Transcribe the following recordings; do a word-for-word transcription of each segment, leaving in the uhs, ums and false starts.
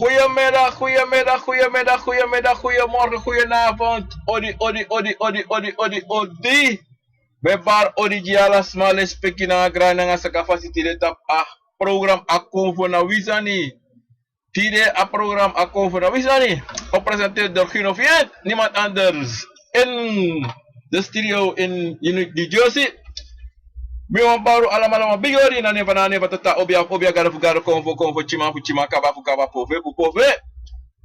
Goedemiddag, goedemiddag, goedemiddag, goedemiddag, goedemorgen, goedenavond. Odi, odi, odi, odi, odi, odi, odi. Mi e bari odi gi ala sma, lespeki nanga grani nanga sakafasi. Tide tapu a program Akomfo na wi sani. Tide a program Akomfo na wi sani. Gepresenteerd door Gino Fiet, niemand anders. In de studio in New Jersey. Mi wani bari un alamala wan bigi odi na nen fu, na nen fu Tata, obia fu obia, gado fu gado, konfo fu konfo, tyiman fu tyiman, kaba fu kaba, pofe fu pofe.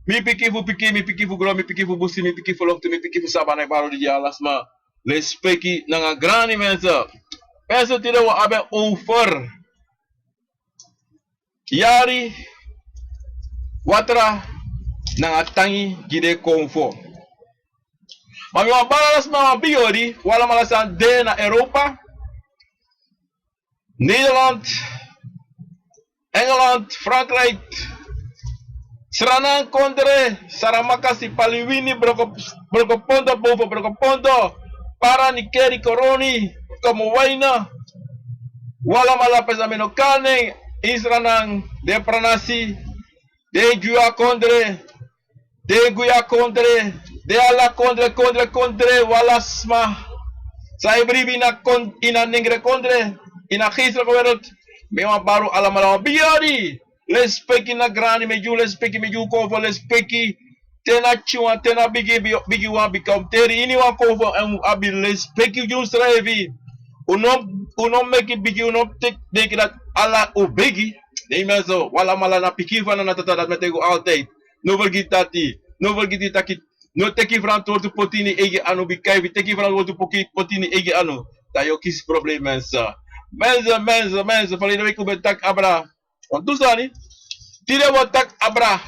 Mi pikin fu pikin, mi pikin fu gron, mi pikin fu busi, mi pikin fu loktu, mi pikin fu sabana, e bari odi gi ala sma. Lespeki nanga grani, mensen. Mensen, tide wi abi over yari, watra nanga tangi gi den konfo. Ma mi wani bari ala sma wan bigi odi, un alamala san de na Europa, Nederland, Engeland, Frankrijk, Sranan kondre, Saramaka, Sipaliwini, Broko, Brokopondo, Boven Brokopondo, Para, Nikeri, Koroni, Komowaina, un alamala, pesa mi no kari nen, Isranan, den Pranasi, den Jua kondre, den Guya kondre, den ala kondre, kondre, kondre, un ala sma san e bribi ini a kon, ini a nengre kondre, ini a geestelijke wereld. Mi wani bari un alamala wan bigi odi. Lespeki na grani, mi e gi un lespeki, mi e gi un konfo lespeki. Te na tyiwan, te na bigi, bi-, bigiwan, bika un teri ini wan konfo èn un abi lespeki gi unsrefi. Un no, un no meki bigi, un no teki denki dati ala un bigi. Nee mensen, un alamala na pikin fu a Nana Tata, dati mi e taigi un altijd. No fergiti dati, no fergiti taki, no teki frantwortu poti ini yu eigi anu, bika efu yu teki frantwortu poti, poti ini yu eigi anu, dan yu o kisi problem, mensen. Mensen, mensen, mensen, verleden week un ben taki abra wantu sani. Tide wi o taki abra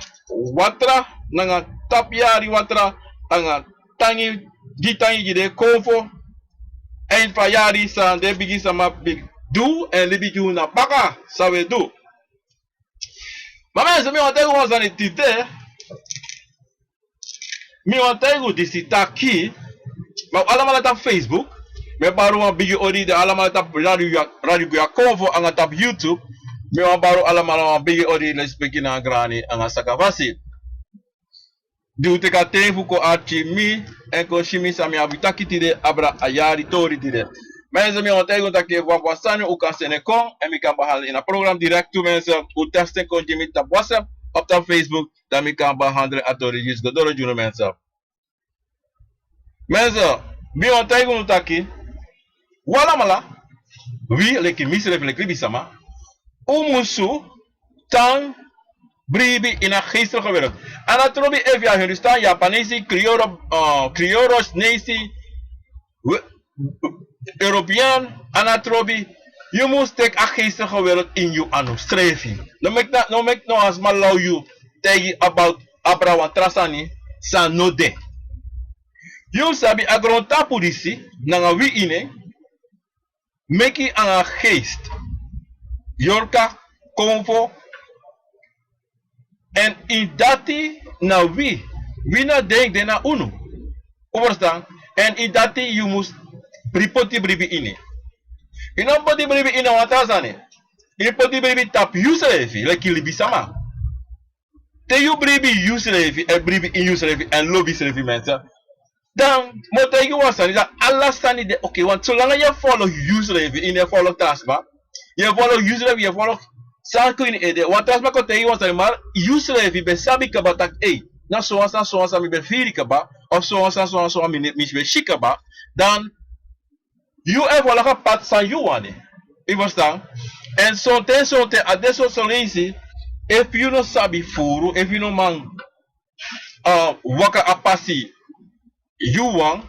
watra nanga tapu yari watra nanga tangi, gi tangi gi den konfo. Èn fu a yari san den bigi sama ben du èn libi gi un na baka, san wi e du. Ma mensen, mi wani taigi un wan sani tide. Mi wani taigi un disi taki, ma un alamala tapu Facebook, mi e bari un wan bigi odi, den alamala tapu Radio, Radio Guya Konfo anga tapu YouTube, mi wani bari un alamala wan bigi odi, lespeki nanga grani anga sakafasi. Di un teki a ten fu kon arki mi èn kon si mi san mi abi taki tide abra a yari tori tide. Mensen, mi wani taigi un taki efu un abi wan sani un kan seni kon èn mi kan behandel ini a program direct tu, mensen. Un teki seni kon gi mi tapu WhatsApp of tapu Facebook, dan mi kan behandel a tori disi go doro gi unu, mensen. Mensen, mi wani taigi unu taki un alamala, wi leki misrefi, leki libisama, un musu tan bribi ini a geestelijke wereld. A no trobi efu yu a Hindustan, Yapanesi, Krioro, eh, Krioro, Chinesi, we-, European, a no trobi. Yu mus teki a geestelijke wereld ini yu anu srefi. No meki na, no meki no wan sma law yu, taigi yu about abra wan tra sani san no de. Yu sabi a grontapu disi nanga wi ini en, meki anga geest, yorka, konfo, èn ini dati na wi, wi na den, den na unu. Un ferstan? Èn ini dati yu mus bri-, poti bribi ini. Yu no poti bribi ini wan tra sani. Yu poti bribi tapu yusrefi, leki libisama. Te yu bribi yusrefi, èn bribi ini yusrefi, èn lobi yusrefi, mensen, dan mi o taigi yu wan sani, dan ala sani de oké, want solanga yu e follow yusrefi, yu no e follow tra sma. Yu e follow yusrefi, yu e follow san kon ini ede. Wan tra sma kon taigi yu wan sani, maar yusrefi ben sabi kaba taki, ei, na sowan sani, sowan sani mi ben firi kaba, of sowan sani, sowan sani mi ne-, mi ben si kaba, dan yu e follow a pad san yu wani. Yu ferstan? Èn sonten, sonten a de soso leisi, efu yu no sabi furu, efu yu no man, eh, waka a pasi yu wani,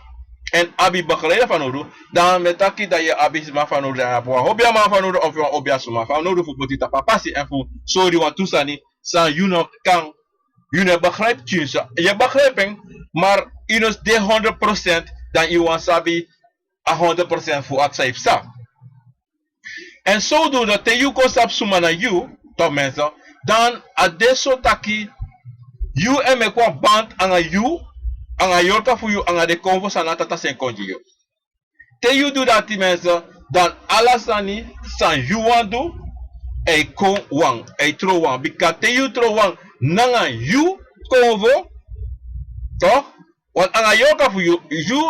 èn abi begeleiding fanowdu, dan mi e taki dan yu abi sma fanowdu, dan yu abi wan obiaman fanowdu, of wan obiasma fanowdu fu poti yu tapu a pasi èn fu sori yu wantu sani san yu no kan, yu no e begrijp, kinsa. Yu e begrijp en, maar yu no de honderd procent, dan yu wani sabi a honderd procent fu a san yu psa. Èn sowdudu te yu kon sabi suma na yu, toch mensen, dan a de so taki yu e meki wan band anga yu, anga yorka fu yu, anga den konfo san Nana Tata seni kon gi yu. Te yu du dati, mensen, dan ala sani san yu wani du, e kon wan, e tron wan. Bika te yu tron wan, nanga yu konfo, toch? Want anga yorka fu yu, yu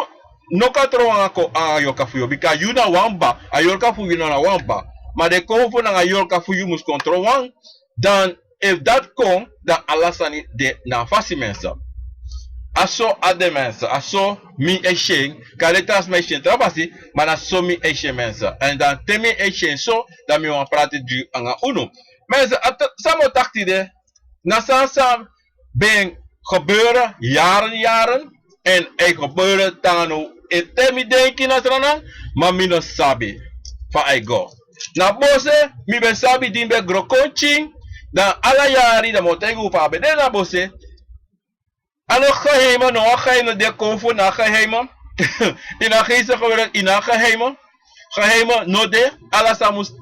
no kan tron anga ko-, anga yorka fu yu, bika yu na wan baba, a yorka fu yu no na wan baba. Ma den konfo nanga yorka fu yu mus kon tron wan, dan efu dati kon, dan ala sani de na a fasi, mensen. A so a de, mensen, a so mi e si en, kande tra sma e si en tra fasi, ma na so mi e si en, mensen. Èn dan te mi e si en so, dan mi wani prati gi yu anga unu. Mensen, a tra-, san mi o taki tide, na sani san ben gebeuren, jaren, jaren. Èn a e gebeuren te na now. Ete mi denki na Sranan, ma mi no sabi fa a e go. Na Bose, mi ben sabi di mi ben gro kon pikin, dan ala yari, dan mi o taigi un fa a ben de na Bose. A no geheim, no wan geheim no de, konfo na geheim. Ini a geestelijke wereld, ini a geheim. Geheim no de, ala sani mus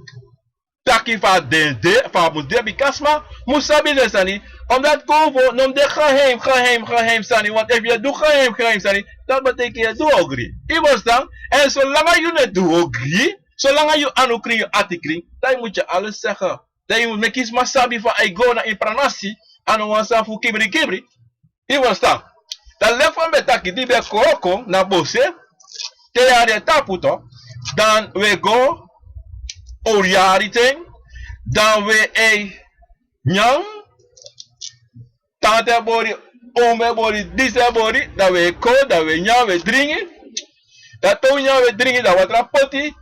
taki fa den de, fa a mus de, bika sma mus sabi den sani. Omdat konfo no mus de geheim, geheim, geheim sani. Want efu yu e du geheim, geheim sani, dati betekent yu e du ogri. Yu e ferstan? Èn solanga yu no e du ogri, solanga yu anu krin, yu ati krin, dan yu mus tyari ala sani. Dan yu mus meki sma sabi fa a e go na ini pranasi, a no wan sani fu kibri kibri. Yu e ferstan? Dan leki fa mi ben taki, di mi ben kon kon na Bose, te yari e tapu toch, dan wi e go owryari ten, dan wi e nyan, tante e bori, oom e bori, disi e bori, dan wi e kon, dan wi e nyan, wi e dringi. Dan te un nyan, wi e dringi, dan watra poti,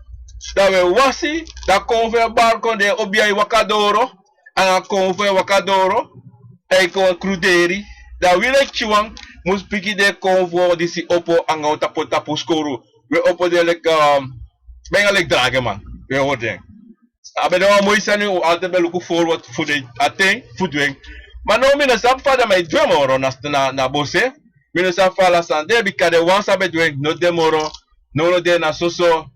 dan wi e wasi, dan konfo e bari kon, den e obi en e waka doro, anga konfo e waka doro, dan yu kon kruderi, dan wi leki pikinwan mus piki den konfo disi opo anga un tapu tapu skowru. Wi e opo den leki, um, bijna leki drageman, wi e hori den. A ben de wan moi sani, un altijd ben luku forward fu den, a ten fu du en. Ma now mi no sabi fa dan mi e du en moro na, na, na Bose. Mi no sabi fa ala sani de, bika den wan san ben du en no de moro. Now no de, na soso,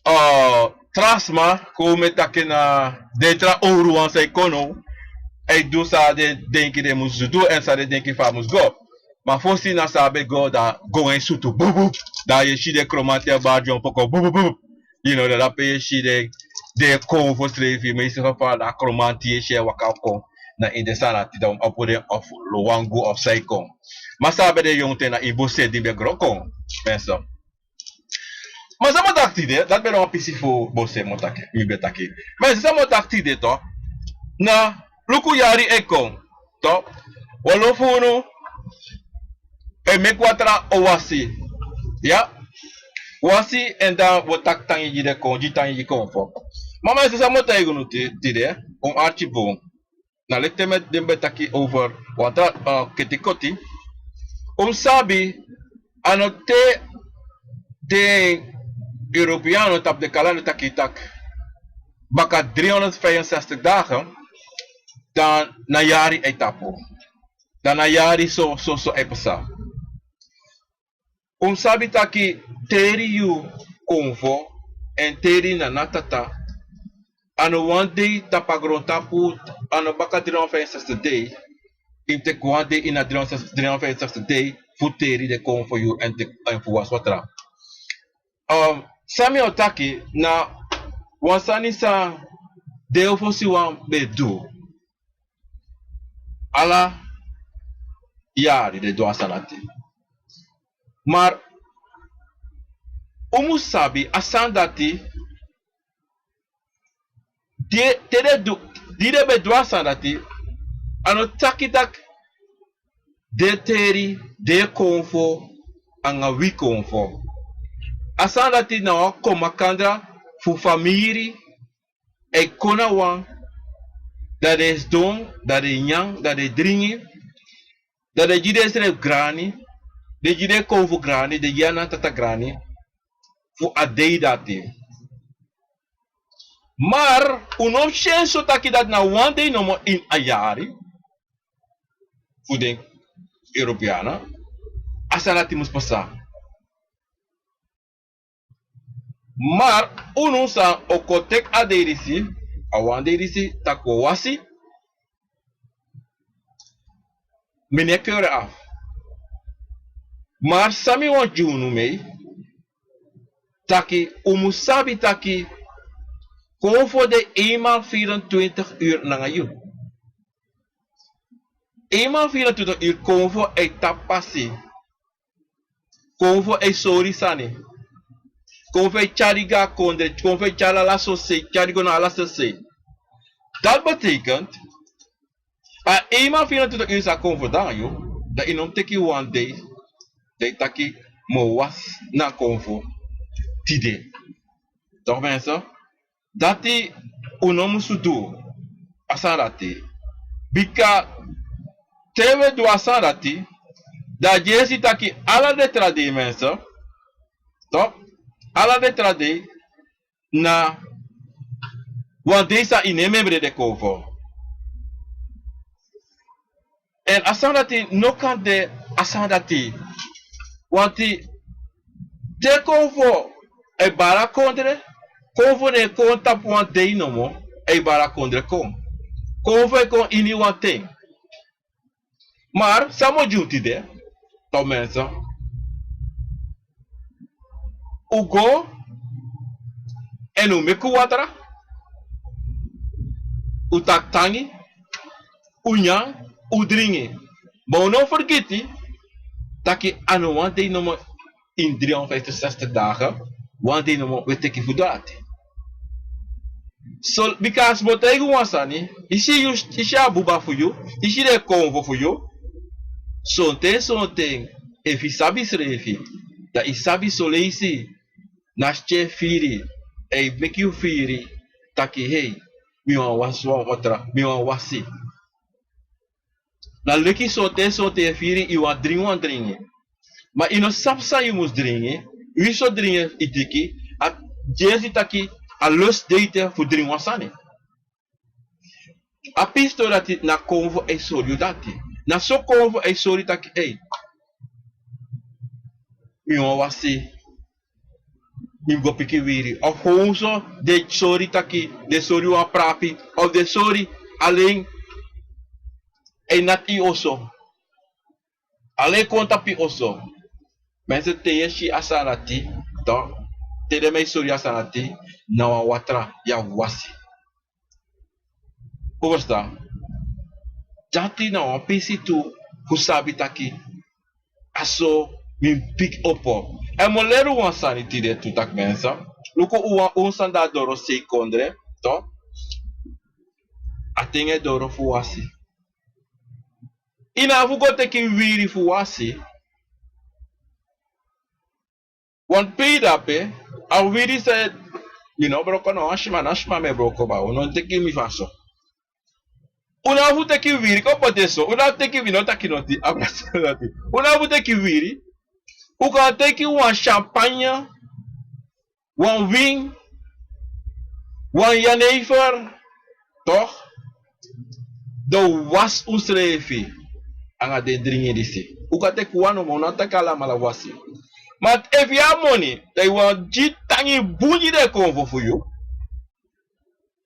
uh, tra sma, kon mi e taki, na den tra owru wan san e kon now, e du san den denki den mus du, èn san den denki fa a mus go. Ma fosi na san a ben go, dan go en sutu bubu. Dan yu e si den Kromanti e bari dyompo kon bubu bubu. Yu no, dan dape yu e si den, den konfo srefi, meeste geval na Kromanti yu e si e waka kon na ini den sani dati, dan un opo den of lo wangu of san e kon. Ma san a ben de yongu ten na ini Bose di mi ben gro kon, mensen. Ma san mi o taki tide, dati ben de wan pisi fu Bose mi o taki, mi ben taki. Ma san mi o taki tide toch, na luku yari e kon, toch? Wan lo fu unu e meki watra o wasi. Ya. Wasi, èn dan wi o taki tangi gi den kon, gi tangi gi konfo. Ma, mensen, san mi o taigi unu ti-, tide, un arki bun. Na leki te mi ben taki over wan tra, uh, ketikoti. Un sabi, a no te den Europeano tapu den kalanda taki taki baka driehonderdvijfenzestig dagen, dan na yari e tapu. Dan na yari so, so, so e pasa. Un sabi taki teri yuru konfo èn teri nanatata, a no wan dei tapu a grontapu, a no baka driehonderdvijfenzestig dei. Yu mus teki wan dei ini a driehonderdvijfenzestig dei fu teri den konfo yuru èn teki, èn fu wasi watra. Um, san mi o taki na wan sani san den fosiwan ben du. Ala yari den du a sani dati. Ma un mus sabi a sani dati, di, te den du, di den ben du a sani dati, a no taki taki den teri, den konfo anga wi konfo. A sani dati na wan kon makandra fu famiri e kon na wan, dan den e sidon, dan den e nyan, dan den e dringi, dan den e gi densrefi grani, den e gi den konfo grani, den e gi a nanatata grani fu a dei dati. Ma un no mus si en so taki dati na wan dei nomo ini a yari fu den Europeana a sani dati mus pasa. Ma unu san o kon teki a dei disi, a wan dei disi taki un o wasi, mi no e keur en afu. Ma san mi wani gi unu mee, taki un mus sabi taki konfo de eenmaal vierentwintig uur nanga yu. Eenmaal vierentwintig uur konfo e tapu pasi. Konfo e sori sani. Konfo e tyari go na kondre, konfo e tyari ala sosei, tyari go na ala sosei. Dat betekent, a eenmaal vierentwintig uur sa konfo dan yu, dan yu no mus teki wan dei, dan yu taki mi o was na konfo tide. Toch mensen? Dati un no musu du a sani dati. Bika te un e du a sani dati, dan a dyesi taki ala den tra dei mensen, toch, ala den tra dei na wan dei san yu no e memre den konfo. Èn a sani dati no kan de a sani dati. Wanti te konfo e bari a kondre, konfo no e kon tapu wan dei nomo, e bari a kondre kon. Konfo e kon ini wan ten. Maar san mi o gi un tide, toch mensen, un go èn un meki un watra, un taki tangi, un nyan, un dringi. Ma un no fergiti taki a no wan dei nomo ini driehonderdvijfenzestig dagen, wan dei nomo un e teki fu du dati. So, bika a sma o taigi un wan sani, yu si yu, yu si a buba fu yu, yu si den konfo fu yu, sonten, sonten, efu yu sabi srefi, dan yu sabi soleisi na stye firi, e meki yu firi, taki hei, mi wani wasi wan watra, mi wani wasi. Na leki sonten, sonten yu e firi yu wani dringi wan dringi. Ma yu no sabi san yu mus dringi, winsi so dringi yu teki, a dyesi taki a lust de ete fu dringi wan sani. A pisi tori dati na konfo e sori yu dati. Na so konfo e sori taki, ei, mi wani wasi, mi mus go piki wiri. Of gewoon so den sori taki, den sori wan prapi, of den sori alen e nati yu oso. Alen kon tapu yu oso. Mensen, te yu e si a sani dati, toch, te den man e sori yu a sani dati, na wan watra yu abi wasi. Un ferstan? Dati na wan pisi tu fu sabi taki a so mi piki opo. Èn mi o leri un wan sani tide tu, taki mensen. Luku un wan, un san de na dorosei kondre, toch, a ten e doro fu wasi. Yu no abi fu go teki wiri fu wasi. Wan pei dape, a wiri san, mi no broko, no, a sma, na sma mi e broko, ma un no teki mi fu a so. Un no abi fu teki wiri, kon poti en so, un no abi fu teki wiri, no taki noti, a brasa noti. Un no abi fu teki wiri, un kan teki wan champagne, wan win, wan jenever, toch? Dan un wasi unsrefi anga den dringi disi. Un kan teki wan nomo, un no abi taki alamala wasi. Ma efu yu abi moni, dan yu wani gi tangi bun gi den konfo fu yu.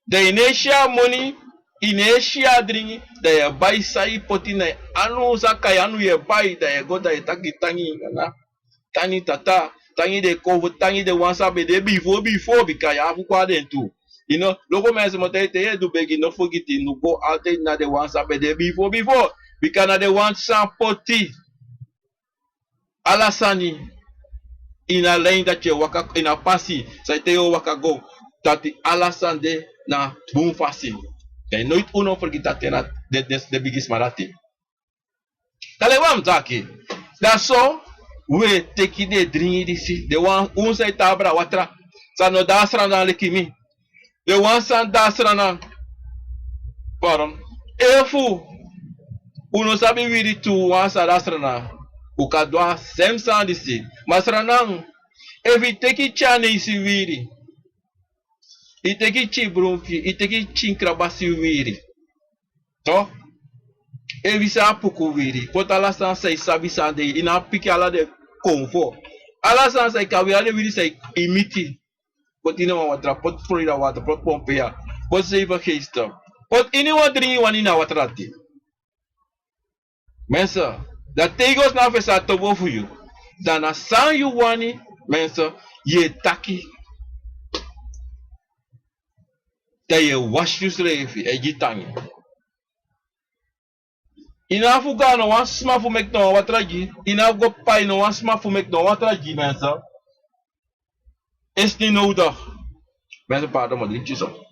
Dan yu no e si a moni, yu no e si a dringi, dan yu e bai san yu poti na yu anu, san kai anu yu e bai, dan yu e go, dan yu e taki tangi nana. Tangi tata, tangi den konfo, tangi den wan san ben de bifo, bifo, bika yu abi fu go na den tu. Yu no, luku mensen, mi o taigi yu, te yu e du begi, no fergiti, no go altijd na den wan san ben de bifo, bifo. Bika na den wan san poti ala sani ini a lijn dati yu e waka, ini a pasi san yu, te yu o waka go, dati ala sani de na bun fasi. Dan noiti un no fergiti dati na den, den, den bigisma dati. Kande wan mi taki. Dan so un e teki den dringi disi, den wan, un san e tan abra watra, san no de na Sranan leki mi. Den wan san de na Sranan. Pardon. Efu un no sabi wiri tu, wan san de na Sranan, un kan du a sem sani disi. Ma Sranan, efu yu teki tyan neisi wiri, yu teki tyin brunki, yu teki tyin krabasi wiri, toch? Efu yu sabi puku wiri, poti ala sani san yu sabi san de, yu no abi piki ala den konfo. Ala sani san yu kan wiri, ala den wiri san yu miti, poti ini wan watra, poti Florida watra, poti Pompeia, poti Zeven Geesten, poti ini wan dringi wan ini a watra dati. Mensen, dan te yu go sna fesi a tobo fu yu, dan na san yu wani, mensen, yu e taki. Dan yu e wasi yusrefi, e gi tangi. Yu no abi fu go na wan sma fu meki na wan watra gi yu. Yu no abi fu go pai na wan sma fu meki na wan watra gi yu, mensen. Is niet nodig. Mensen, pardon, maar drinkt u zo.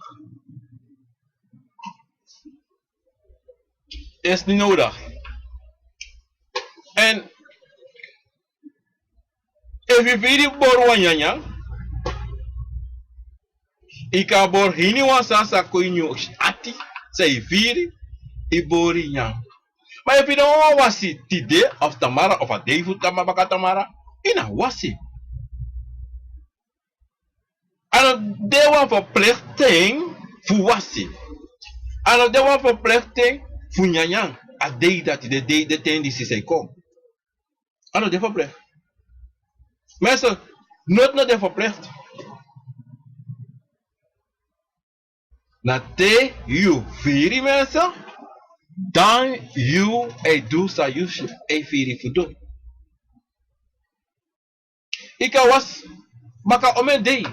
Is niet nodig. En efu yu firi bori wan nyanyan, yu kan bori hiniwan sani san kon ini yu ati, san yu firi, yu bori nyan. Ma efu yu no wani wasi tide of tamara of a dei fu tamara, baka tamara, yu no wasi. A no de wan verplichting fu wasi. A no de wan verplichting fu nyanyan a dei dati, den dei, den ten disi san e kon. A no de verplicht. Mensen, noti no de verplicht. Na te yu firi, mensen, dan yu e du san yu e firi fu du. Yu kan wasi baka omeni dei.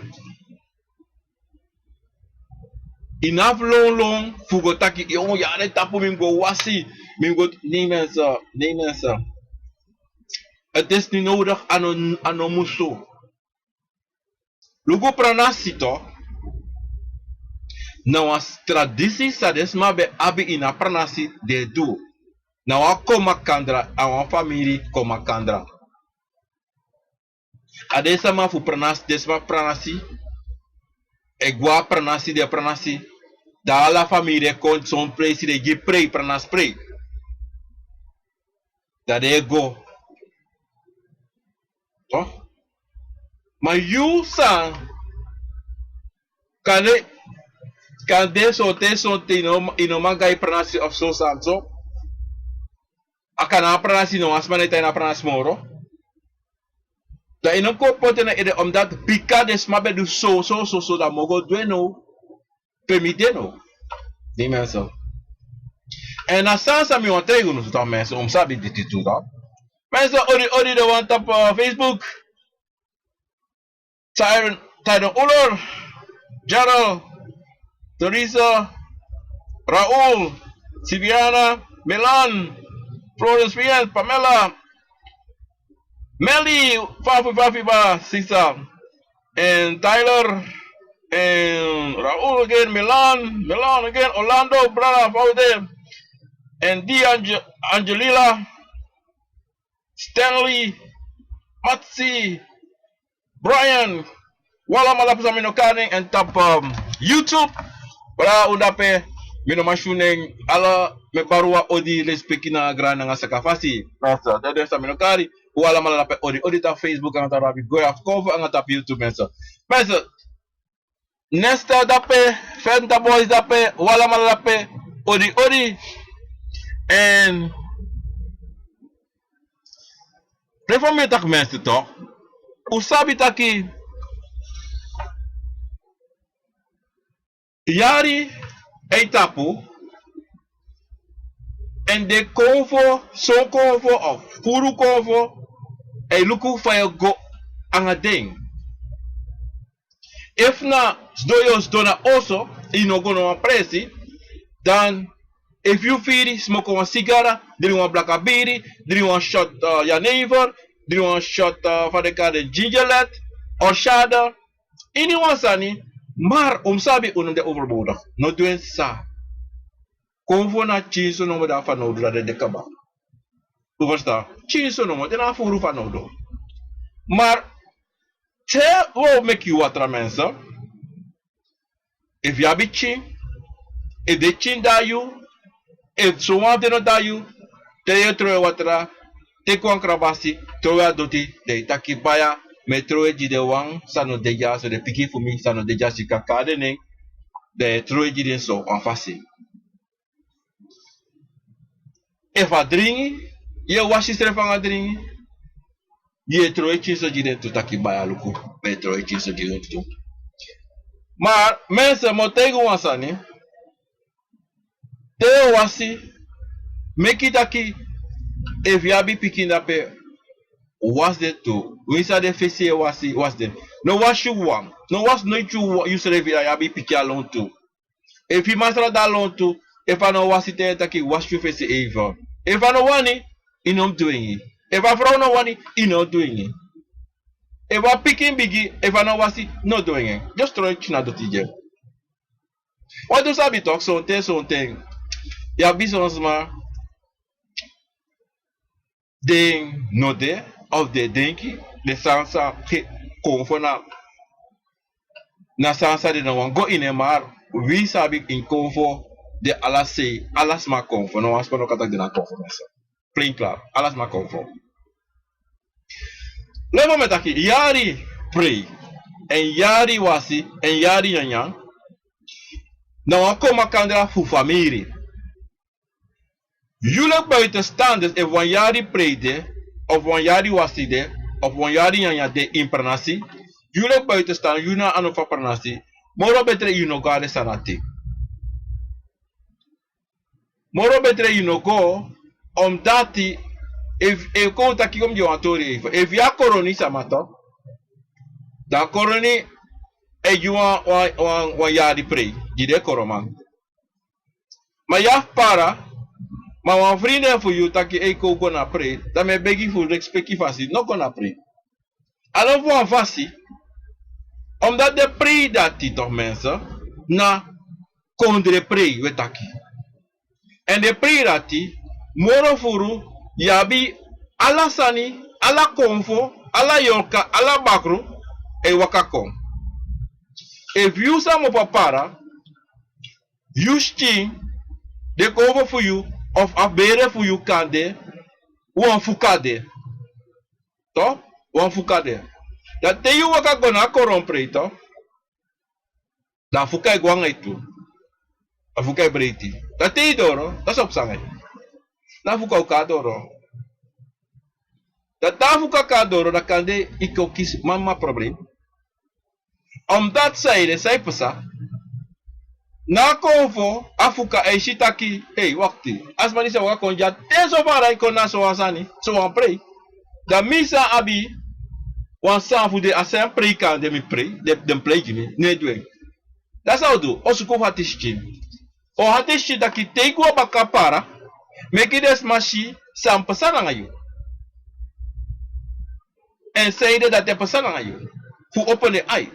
Yu no abi fu lon lon fu go taki, yu yari tapu mi mus go wasi, mi mus go, nee mensen, nee mensen. Het is niet nodig, a no, a no musu. Luku pranasi tu, na wan tradisi san den sma ben abi ini a pranasi den e du. Na wan kon makandra, a wan famiri kon makandra. A den sama fu pranasi, den sma pranasi, e go a pranasi, den pranasi, dan ala famiri e kon son presi, den gi prei, pranasi prei. Dan den e go. Toch? Ma yu san, kande, kande sonten, sonten yu no, yu no man go a yu pranasi of so sani so. A kan na a pranasi, no wan sma no e tan ini a pranasi moro. Dan yu no kon poti en na yu ede, omdat bika den sma ben du so, so, so, so, dan mi o go du en now. Pe mi de now. Disi mensen. Èn na san san mi wani taigi unu tu, mensen, un mus sabi disi tu, toch. Mensen, odi, odi, den wan tapu, eh, Facebook. Tyron, Tyron Uller, Gerald, Teresa, Raul, Siviana, Milan, Florence Fian, Pamela, Melly, Fafi, Fafi, ba, sisa, and Tyler, and Raul again, Milan, Milan again, Orlando, brother, Faude, and Di Ange-, Angelina, Stanley, Matsi, Brian, un alamala, psa mi no kari nen, èn tapu, um, YouTube. Brada, un dape, mi no man si un nen, ala mi e bari wan odi, lespeki nanga grani nanga sakafasi. Mensen, dati den san mi no kari, un alamala dape, odi, odi tapu Facebook, anga tapu Rabi Goya, fu Konfo, anga tapu YouTube, mensen. Mensen, Nesta dape, Fenta Boys dape, un alamala dape, odi, odi. Èn, pe fa mi e taki, mensen, toch? Un sabi taki yari e tapu, èn den Konfo, son Konfo of furu Konfo, e luku fa yu o go anga den. Efu na sidon yu o sidon na oso, yu no go na wan presi, dan efu yu firi, smoko wan sigara, dringi wan blaka biri, dringi wan shot, eh, jenever, dringi wan shot, eh, fa den e kari den, gingerlet, orshada, iniwan sani, maar un mus sabi un no de overbodig, no du en sa. Konfo na pikinso nomo den abi fanowdu, dan den de kaba. Un ferstan? Pikinso nomo, den no abi furu fanowdu. Maar te wi o meki yu watra, mensen, efu yu abi pikin, efu den pikin de na yu, efu sowan fu den no de na yu, te yu e trowe watra, teki wan krabasi, trowe a doti, dan yu taki baya, mi e trowe gi den wan san no de dyaso, den pikin fu mi san no de dyaso, yu kan kari den nen, dan yu e trowe gi den so, wan fasi. Efu a dringi, yu e wasi yusrefi anga dringi, yu e trowe pikinso gi den tu, taki baya luku, mi e trowe pikinso gi den tu. Maar mensen, mi o taigi un wan sani. Te yu o wasi, meki taki, efu yu abi pikin dape, wasi den tu. Winsi a den fesi yu e wasi, wasi den. No wasi yu wawan. No wasi noiti yu, yusrefi, dan yu abi pikin a lontu. Efu yu masra de a lontu, efu a no wasi, te yu e taki wasi yu fesi even. Efu a no wani, i no mus du en gi en. Efu a frow no wani, i no du en gi en. Efu a pikin bigi, efu a no wasi, no du en gi en. Just tron e tyna doti gi en. Wan du sabi tok, sonten, sonten yu abi son sma, den no de, of den e denki, den sani san e kon fu na, na sani san den no wani go ini en, maar wi sabi ini konfo, den ala sei, ala sma konfo, no wan sma no kan taki den na konfo mensen. Plain klaar, ala sma konfo. Leki fa mi e taki, yari prei, èn yari wasi, èn yari nyanyan, na wan kon makandra fu famiri. Yu leki buitenstanders, efu wan yari prei de, of wan yari wasi de, of wan yari nyanyan de ini pranasi, yu leki buitenstanders, yu na a no fu a pranasi, moro betre yu no go na den sani dati. Moro betre yu no go, omdat efu, efu kon taki kon gi wan tori efu. Efu yu a koroni sama tok, dan koroni e gi wan, wan, wan, wan yari prei gi den koroman. Ma yu abi para, ma wan frinden fu yu taki ei kon go na prei, dan mi e begi fu respeki fasi, no go na prei. A no fu wan fasi, omdat den prei dati tok mensen, na kondre prei wi e taki. Èn den prei dati, moro furu, yu abi ala sani, ala konfo, ala yorka, ala bakru e waka kon. Efu yu san mu papara, yu skin, den konfo fu yu, of a bere fu yu kan de, wan fuka de. Tok, wan fuka de. Dan te yu waka go na a koron prei tok, dan a fuka e go nanga yu tu. A fuka e breiti. Dan te yu doro, dan so psa nanga yu. Dan a fuka o kon doro. Dan te a fuka kon doro, dan kande yu kon kisi mama problem. Omdat san ede, san e psa. Na a konfo, a fuka e si taki, hei, wakti. A sma disi e waka kon dya te so fara e kon na so wan sani, so wan prei. Dan mi san abi wan sani fu den, a san prei kande mi prei, den, den prei gi mi, no e du en. Dan san un o du, un o suku fu ati skin. Un o ati skin taki te yu go baka para, meki den sma si san psa nanga yu. Èn san ede dati e psa nanga yu. Fu opo den ai.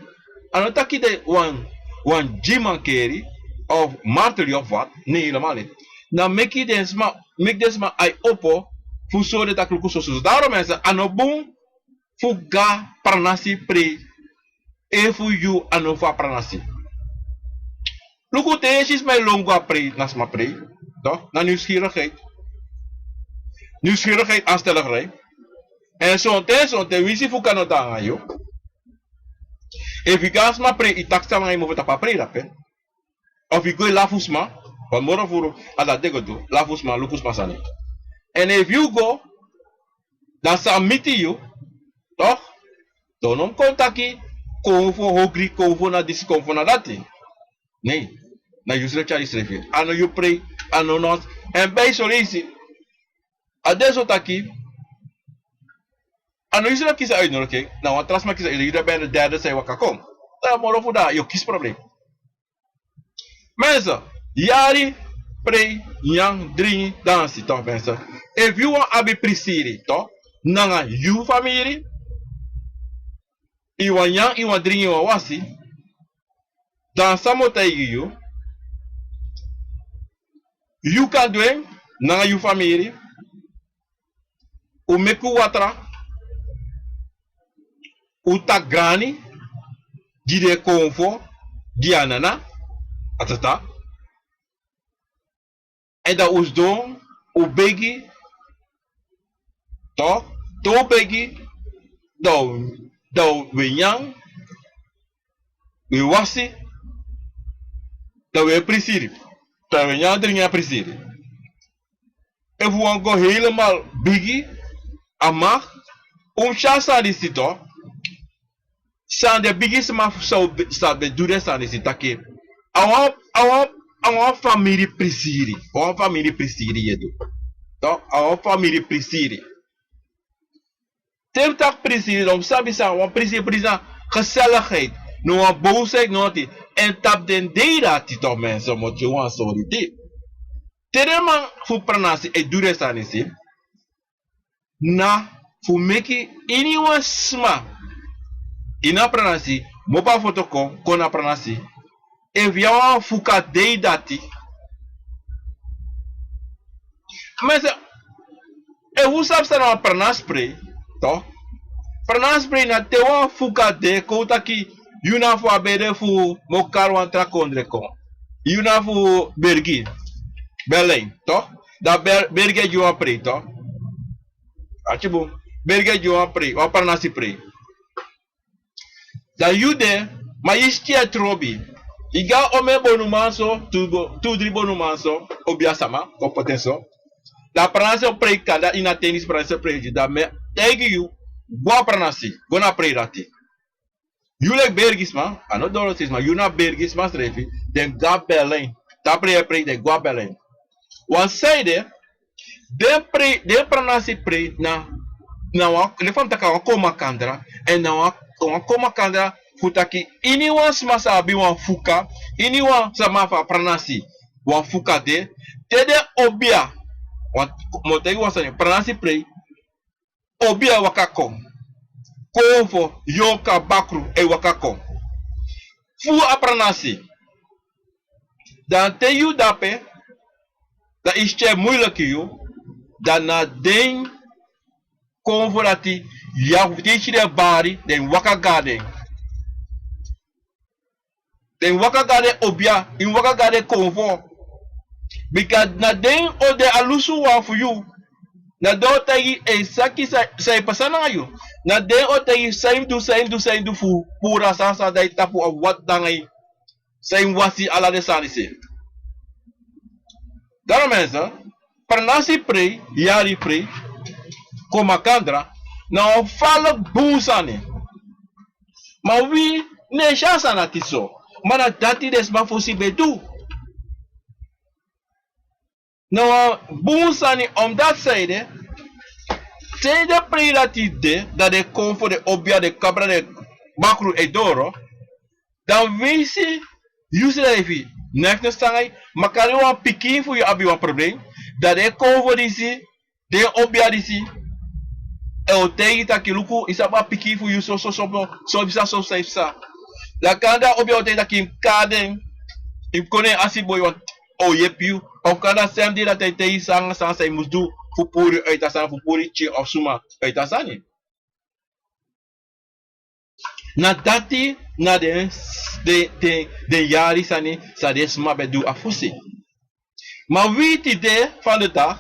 A no taki den wan, wan gi mankeri, of marteli of wat, nee, helemaal niet. Na meki den sma, meki den sma ai opo, fu sori den taki luku soso. Daarom mensen, a no bun fu go pranasi prei, efu yu a no fu a pranasi. Luku te yu e si sma e lon go a prei, na sma prei. Tok, na nieuwsgierigheid. Nieuwsgierigheid, aanstellerij. Èn sonten, sonten winsi fuka no de nanga yu. Efu yu go a sma prei, yu taki san nanga yu mofu tapu a prei drape. Of yu go e lafu sma, want moro furu, a dati den go du, lafu sma, luku sma sani. Èn efu yu go, dan san miti yu, tok? Dan un no mu kon taki, konfo hogri, konfo na disi, konfo na dati. Nee, na yusrefi tyari yusrefi. A no yu prei, a no nos. Èn bij son leisi, a de so taki, a no yusrefi kisi a uitnodiging, na wan tra sma kisi a uitnodiging, yu de ben de derde san e waka kon. Dan moro fu dati, yu o kisi problem. Mensen, yari, prei, nyan, dringi, dansi, tok mensen. Efu yu wani abi prisiri, tok, nanga yu famiri, yu wani nyan, yu wani dringi, yu wani wasi, dan san mi o taigi yu, yu kan du en nanga yu famiri, un meki un watra, un taki grani, gi den konfo, gi a nana, a tata. Èn dan un sidon, un begi, tok, te un begi, dan un, dan un e nyan, un e wasi, dan un e prisiri. Dan un e nyan dringi a prisiri. Efu un wani go helemaal bigi, a mag, un mus si a sani disi tok. San den bigisma fu san un be, san ben du den sani disi taki. A wan, a wan, a wan famiri prisiri. A wan famiri prisiri yu e du. Tok, a wan famiri prisiri. Te wi taki prisiri, dan un sabi san wan prisiri, prisiri na gezelligheid. No wan boosheid, no noti. Èn tapu den dei dati tok mensen, un mus tyari wan sori dei. Te den man fu pranasi e du den sani disi, na fu meki iniwan sma ini a pranasi mobo a foto kon, kon na pranasi. Efu yu a wan fuka dei dati, ma yu sa, efu un sabi san na wan pranasprei, to, pranasprei na te wan fuka de kon un taki yu na fu a bere fu Mokari, wan tra kondre kon, yu na fu Bergi, Berlin, to, dan Ber-, Bergi e gi wan prei, to. Atibun, Bergi e gi wan prei, wan pranasi prei. Dan yu de, ma yu e skin trobi. Yu go na omeni bonuman so, tu bo-, tu dri bonuman so, obiasma, kon poti en so. Dan pranasi o prei kanda ini a ten disi, pranasi o prei gi. Dan mi e taigi yu, go na pranasi, go na prei dati. Yu leki Bergisma, a no doro sma, yu na Bergisma srefi, den go na Berlin. Te a prei e prei, den go na Berlin. Wan sanede, den prei, den pranasi prei na, na wan, leki fa mi taki, a wan kon makandra, èn na wan, wan kon makandra fu taki iniwan sma sa abi wan fuka, iniwan sma fu a pranasi, wan fuka de, te den obia, wan, mi o taigi wan sani, pranasi prei, obia e waka kon. Konfo, yorka, bakru e waka kon fu a pranasi. Dan te yu de ape, dan yu si e muiliki yu, dan na den konfo dati, yu abi fu teki den bari, den waka go na den. Den waka go na den obia, yu waka go na den konfo. Bika na den o de a lusuwan fu yu. Na den o taigi yu exactly san, san e pasa nanga yu. Na den o taigi yu san yu mus du, san yu mus du, san yu mus du fu puru a sani san de na yu tapu, a watra nanga yu. San yu mus wasi, ala den sani disi. Daarom mensen, pranasi prei, yari prei, kon makandra, na wan faliki bun sani. Ma wi no e si a sani dati so. Ma na dati den sma fosi ben du. Na wan bun sani, omdat sanede, te den prei dati de, dan den konfo, den obia, den kabra, den bakru e doro, dan winsi yusrefi no e feni sani nanga yu, makandra wan pikin fu yu abi wan problem, dan den konfo disi, den obia disi, e o taigi yu taki luku, yu sabi a pikin fu yu so, so, so, so, so, so, so, so. Dan kande a obia o taigi yu taki yu mus kari den, yu mus kon na en asiboi, want a o yepi yu. Of kande a sem dei dati e taigi yu san nanga san san yu mus du fu puru yu uiti a sani, fu puru yu pikin of suma uiti a sani. Na dati na den, den, den, den yari sani san den sma ben du a fosi. Ma wi tide, vandaag,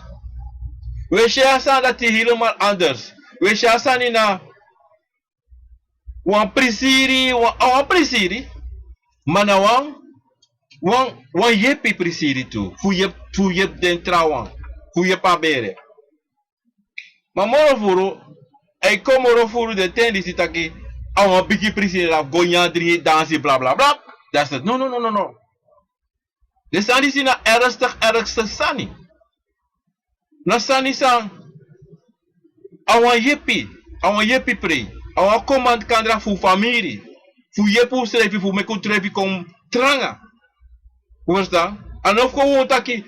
wi e si a sani dati helemaal anders. Wi e si a sani na wan prisiri, wan, a wan prisiri, ma na wan, wan, wan yepi prisiri tu. Fu yepi, fu yepi den trawan, fu yepi a bere. Ma moro furu, a e kon moro furu den ten disi taki a wan bigi prisiri, dan fu go nyan, dringi, dansi, bla, bla, bla. That's it. No, no, no, no, no. Den sani disi na ernstig, ernstig sani. Na sani san a wan yepi, a wan yepi prei, a wan kon makandra fu famiri, fu yepi unsrefi, fu meki unsrefi kon tranga. Un ferstan? A no fu kon wi o taki,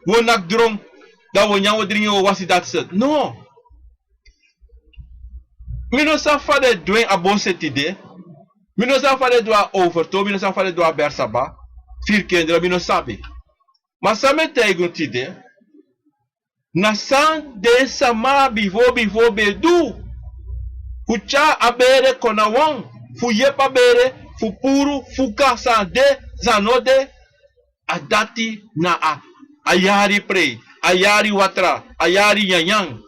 wi o naki dron, dan wi o nyan, wi o dringi, wi o wasi, dati seti. No. Mi no sabi fa den e du en a Bosete tide. Mi no sabi fa den e du en a Overtoom, mi no sabi fa den e du en a Bersaba. Firi kendra, mi no sabi. Ma san mi e taigi unu tide, na san den sama bifo bifo ben du. Fu tyari a bere kon na wan, fu yepi a bere, fu puru, fuka, san de, san no de. A dati na a, a yari prei, a yari watra, a yari nyanyan.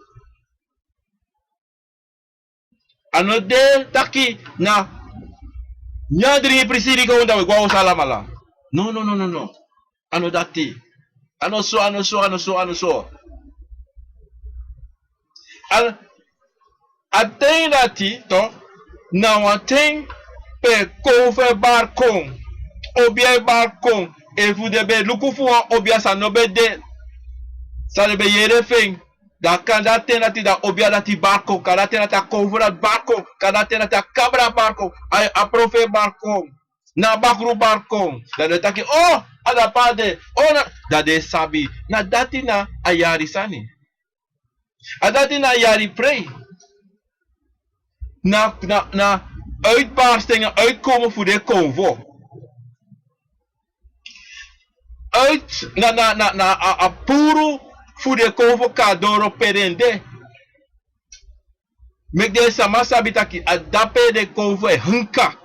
A no de taki na nyan, dringi, prisiri, kon, dan wi e go a osu alamala. No, no, no, no, no. A no dati. A no so, a no so, a no so, a no so. A, a ten dati, to, na wan ten pe konfo e bari kon, obia e bari kon, efu den ben luku fu wan obia san no ben de, san den ben yere fu en, dan kande a ten dati dan obia dati bari kon, kande a ten dati a konfo dati bari kon, kande a ten dati a kabra bari kon, a, a profeti bari kon. na a bakru bar kon. Dan den taki, o, a dape a de, o, na, dan den sabi. Na dati na a yari sani. A dati na a yari prei. Na, na, na uitbarsting, na uitkomen fu den konfo. Uit, na, na, na, na a, a puru fu den konfo kon doro pe den de. Meki den sama sabi taki a dape den konfo e hunka.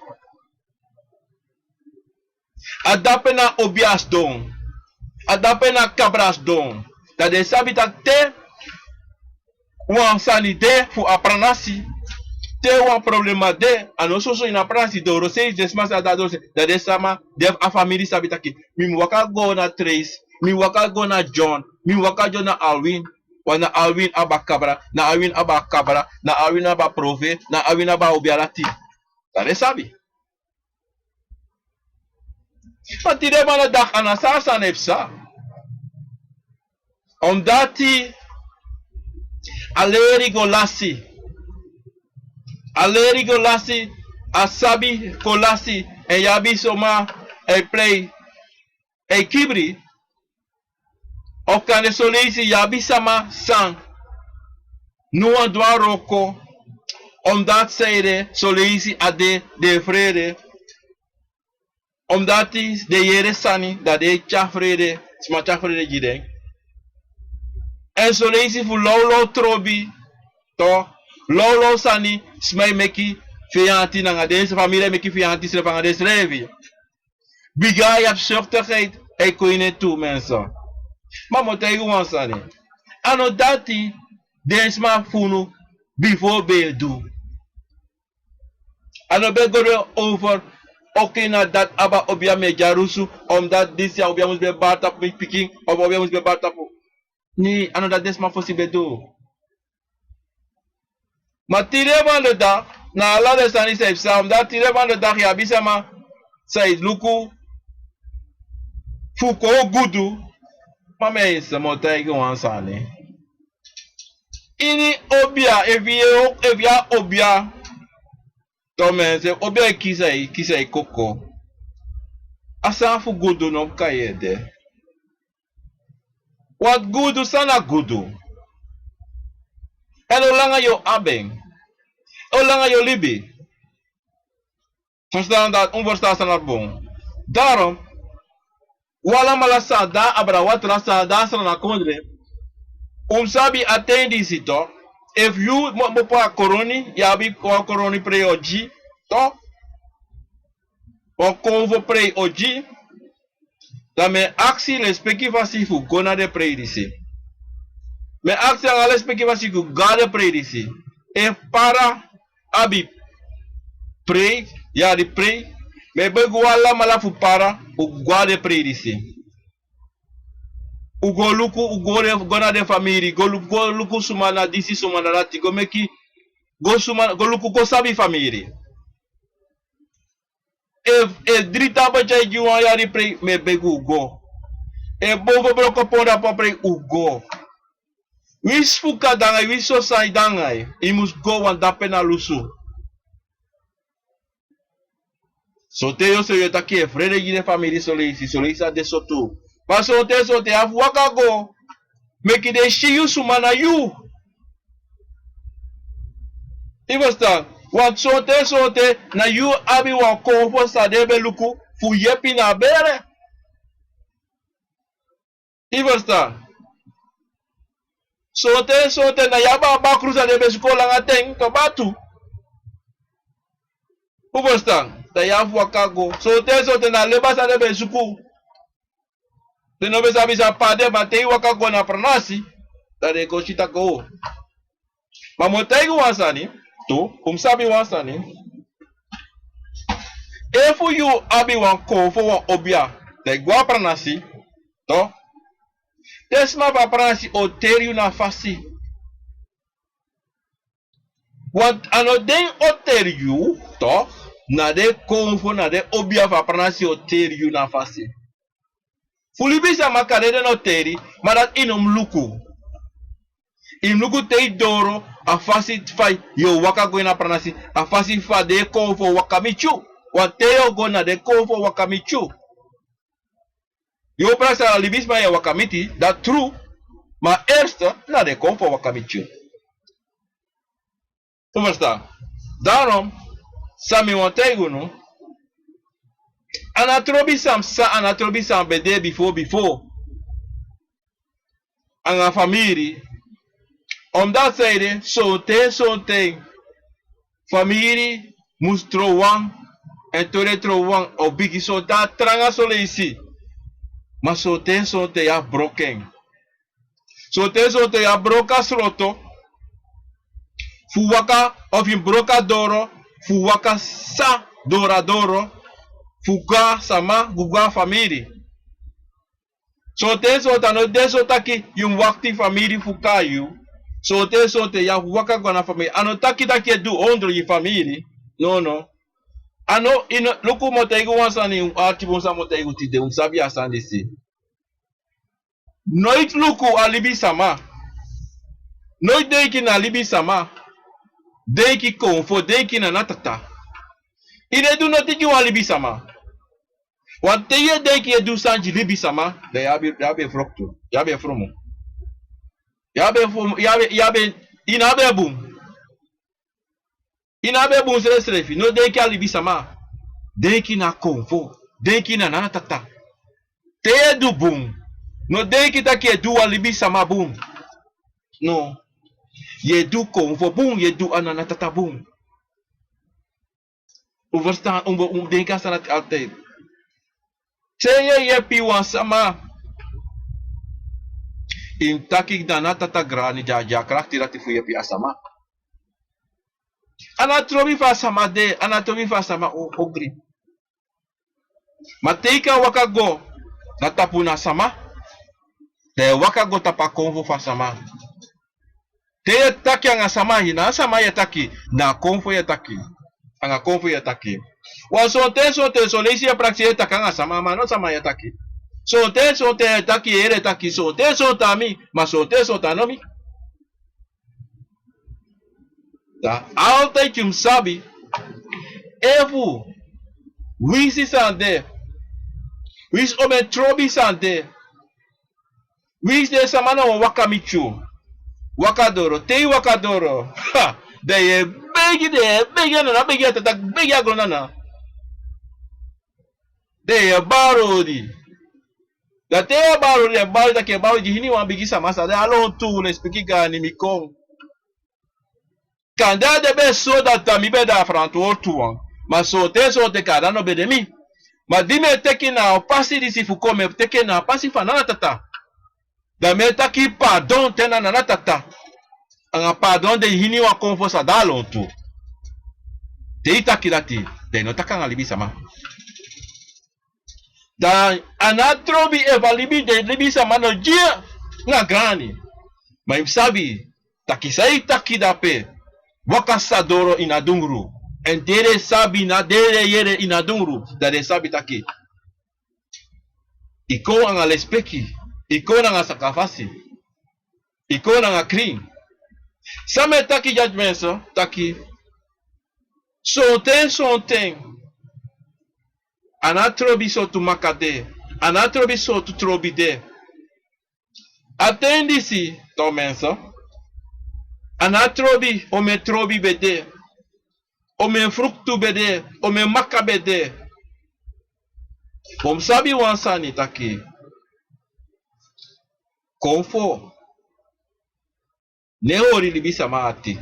A dape na obias don. A dape na kabras don. Dan den sabi taki te wan sani de fu a pranasi, te wan problema de, a no soso ini a pranasi doro sei, den sma sa dati doro sei, dan den sama, den a famiri sabi taki, mi mu waka go na Treis, mi waka go na John, mi waka go na Alwin, wan na Alwin abi a kabra, na Alwin abi a kabra, na Alwin abi a profe, na Alwin abi a obialati. Dan den sabi. Ma tide man na daki a na so a sani e psa. Omdati a leri go lasi. A leri go lasi, a sabi go lasi, èn yu abi soma e prei, e kibri. Of kande son leisi yu abi sama san no wani du a wroko, omdati san ede, son leisi a de, den e frede. Omdati den yere sani, dan den e tyari frede, sma tyari frede gi den. Èn son leisi fu lawlaw trobi, to, lawlaw sani, sma e meki feyanti nanga den, famiri e meki feyanti srefi nanga densrefi. Bika yu abi softigheid e kon ini en tu, mensen. Ma mi o taigi wan sani. A no dati den sma fu unu bifo ben e du. A no ben go de over, oké, na dati abi a obia mi e dyarusu, omdati disi a obia mus ben bari tapu mi pikin, of obia mus ben bari tapu. Nee, a no dati den sma fosi ben du. Ma tide van de dag, na ala den sani san e psa, omdati tide van de dag yu abi sama san e luku fu kon gudu. Ma mi e sama o taigi wan sani. Ini obia, efu yu e, efu yu a obia, to mensen, obia e kisi a, kisi a koko. A sani fu gudu no mus kai ede. Wat gudu, san na gudu? Èn o langa yu o abi en? O langa yu o libi? Verstaan dat, un verstaan san na bun. Daarom, un alamala san de na abra watra, san de na Sranan kondre, un mus sabi a ten disi, to. Efu yu mu, mu poti a koroni, yu abi wan koroni prei o gi, to. Wan konfo prei o gi. Dan mi e aksi lespeki fasi fu go na den prei disi. Mi e aksi nanga lespeki fasi fu go na den prei disi. Efu Para abi prei, yari prei, mi e begi un alamala fu Para, un go na den prei disi. Un go luku, un go den, go na den famiri, go luku, go luku suma na disi, suma na dati, go meki, go suma, go luku, go sabi famiri. Efu, efu dri tapu e tyai gi wan yari prei, mi e begi un go. Efu bovo broko pon dapu a prei, un go. Winsi fuka de nanga yu, winsi soso sani de nanga yu, yu mus go, want dape na lusu. Sonten yu o si yu e taki yu e frede gi den famiri, son leisi, son leisi a de so tu. Ma sonten, sonten yu abi fu waka go. Meki den si yu suma na yu. Yu ferstan? Want sonten, sonten na yu abi wan konfo san den ben luku fu yepi na bere. Yu ferstan? Sonten, sonten na yu abi a bakru san den ben suku langa ten kaba tu. Yu ferstan? Dan yu abi fu waka go. Sonten, sonten na leba san den ben suku. Den no ben sabi san p'pa de, ma te yu waka go na pranasi, dan den kon si taki o. Ma mi o taigi wan sani tu, un mus sabi wan sani. Efu yu abi wan konfo, wan obia, dan yu go na pranasi, to. Den sma fu a pranasi o teri yu na fasi. Want a no den o teri yu, to, na den konfo, na den obia fu a pranasi o teri yu na fasi. Fu libisama kande den no teri, ma dati yu no mus luku. Yu mus luku te yu doro, a fasi fa yu o waka go ini a pranasi, a fasi fa den konfo o waka miti yu. Wan te yu o go na den konfo waka miti yu. Yu o prakseri a libisma yu e waka miti, dati tru. Ma eerste na den konfo waka miti yu. Un ferstan? Daarom, san mi wani taigi unu, a no trobi san psa, a no trobi san ben de bifo bifo anga famiri. Omdat san ede, sonten sonten famiri mus tron wan, èn te den tron wan o bigi, sonten a tranga soleisi. Ma sonten sonten yu abi broko en. Sonten sonten yu abi broko a sroto fu waka, of yu broko a doro fu waka, san doro a doro, fu go na sama, fu go na famiri. Sonten sonten a no de so taki yu mus wakti famiri fu kon na yu. Sonten sonten yu abi fu waka go na famiri. A no taki taki yu e du ondro yu famiri. Nono. A no, yu no, luku, mi o taigi wan sani, ati bun san mi o taigi unu tide, un mus sabi a sani disi. Noiti luku a libisama. Noiti denki na libisama. Denki konfo, denki na natata. Yu no e du notin gi wan libisama. Wan te yu e denki yu e du sani gi libisama, dan yu abi, yu abi froktu, yu abi frumu. Yu abi, yu abi, yu no abi bun. Yu no abi bun srefsrefi, no denki a libisama. Denki na konfo, denki na natata. Te yu e du bun, no denki taki yu e du wan libisama bun. No. Yu e du konfo bun, yu e du a natata bun. Un ferstan, un, un denki a sani dati altijd. Te yu e yepi wan sama, yu mus taki na natata, grani, dya, dya krakti dati fu yepi a sama. A no trobi fa a sama de, a no trobi fa a sama o, ogri. Ma te yu kan waka go na tapu na sama, dan yu e waka go tapu a konfo fu a sama. Te yu e taki anga sama, na a sama yu e taki, na a konfo yu e taki. Anga konfo yu e taki. Wan sonten sonten, son leisi yu e prakseri yu e taki anga sama, ma a no sama yu e taki. Sonten sonten yu e taki, yu e yere taki, sonten sonten a mi, ma sonten sonten a no mi. Dan altijd yu mus sabi, efu winsi san de, winsi omen trobi san de, winsi den sama na wan waka miti yu, waka doro, te yu waka doro, ha, dan yu e begi, dan yu e begi a nana, begi a tata, begi a gron nana. Dan yu e bari odi. Dan te yu e bari odi, yu e bari odi, taki yu e bari odi gi hiniwan bigi sama, san de a lontu, lespeki, gaani, mi kon. Kande a de ben so dati, dan mi ben de a frantwortu wan. Ma sonten sonten kande a no ben de mi. Ma di mi e teki na a pasi disi fu kon, mi e teki na a pasi fu a nana tata. Dan mi e taki pardon te na nana tata. Anga pardon de hiniwan konfo san de a lontu. Te yu taki dati, dan yu no taki anga libisama. Dan a no trobi efu a libi, den libisama no gi yu na gaani. Ma yu mus sabi taki san yu taki dape, waka sa doro ini a dungru. Èn den e sabi, na den e yere ini a dungru, dan den e sabi taki yu kon anga lespeki, yu kon anga sakafasi, yu kon anga krin. San mi e taki dya, mensen, taki sonten sonten a no trobi sortu maka de, a no trobi sortu trobi de. A ten disi, to mensen, a no trobi, omen trobi ben de, omen fruktu ben de, omen maka ben de. Un mus sabi wan sani taki, konfo no e hori libisama ati.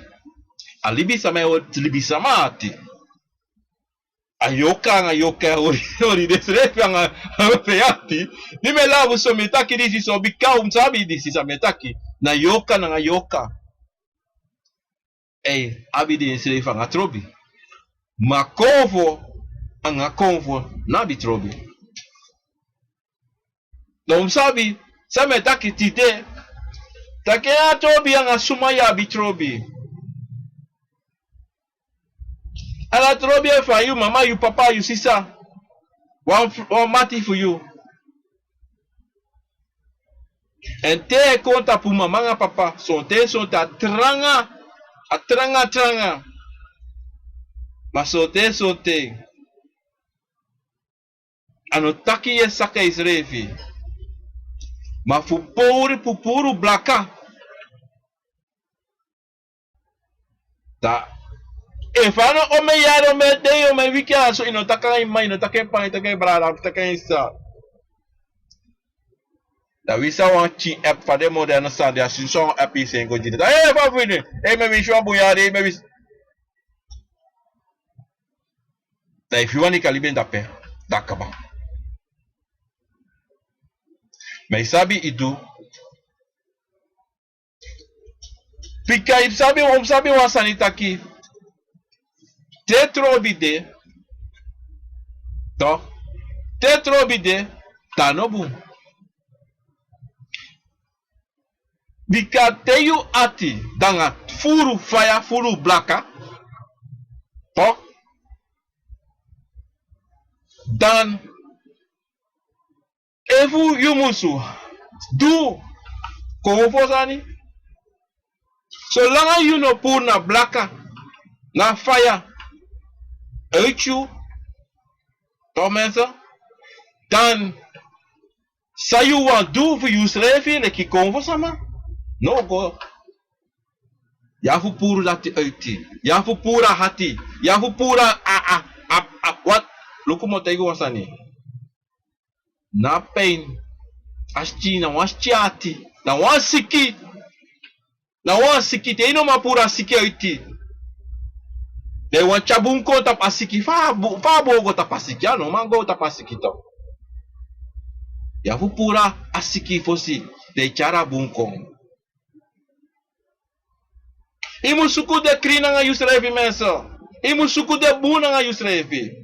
A libisama e hori libisama ati. A yorka anga yorka e hori, hori densrefi anga, anga pe ati. Di mi e labu so mi e taki disi so, bika un mus sabi disi san mi e taki. Na yorka nanga yorka e abi densrefi anga trobi. Ma konfo anga konfo no abi trobi. Dan un mus sabi san mi e taki tide. Taki a trobi anga suma yu abi trobi. A no trobi efu a yu mama, yu papa, yu sisa, wan, wan mati fu yu. Èn te a e kon tapu mama anga papa, sonten sonten a tranga, a tranga, a tranga. Ma sonten sonten A no taki yu e saka yusrefi. Ma fu puru, fu puru blaka. Da efu a no omeni yari, omeni dei, omeni wiki, a so yu no taki nanga yu m'ma, yu no taki en p'pa, yu no taki en brada, yu no taki en sisa. Da wi sa wani tyari app, fa den moderno sani de, a si so wan app yu seni go gi den. Da, eh, fa fu ini, eh, mi e wini wan bun yari, eh, mi e wini. Da efu yu wani kan libi en dape, da kaba. Ma yu sabi yu du. Bika yu sabi, un sabi wan sani taki, te trobi de, toch, te trobi de, dan a no bun. Bika te yu ati, dan a furu faya, furu blaka, toch, dan efu yu musu du konfo sani, solanga yu no puru na blaka, na faya, uit yu, toch mensen, dan san yu wani du fu yusrefi leki konfo sama? No go. Yu abi fu puru dati uit yu. Yu abi fu puru a hati. Yu abi fu puru a, a, a, a, wat? Luku, mi o taigi wan sani. Na pijn. A skin na wan skin ati. Na wan siki. Na wan siki, te yu no man puru a siki uit yu. Dan yu wani tyari bun kon tapu a siki, fa a bu-, fa a bun o go tapu a siki, a no man go tapu a siki toch. Yu abi fu puru a siki fosi, dan yu tyari a bun kon. Yu mus suku de krin nanga yusrefi mensen. Yu mus suku de bun nanga yusrefi.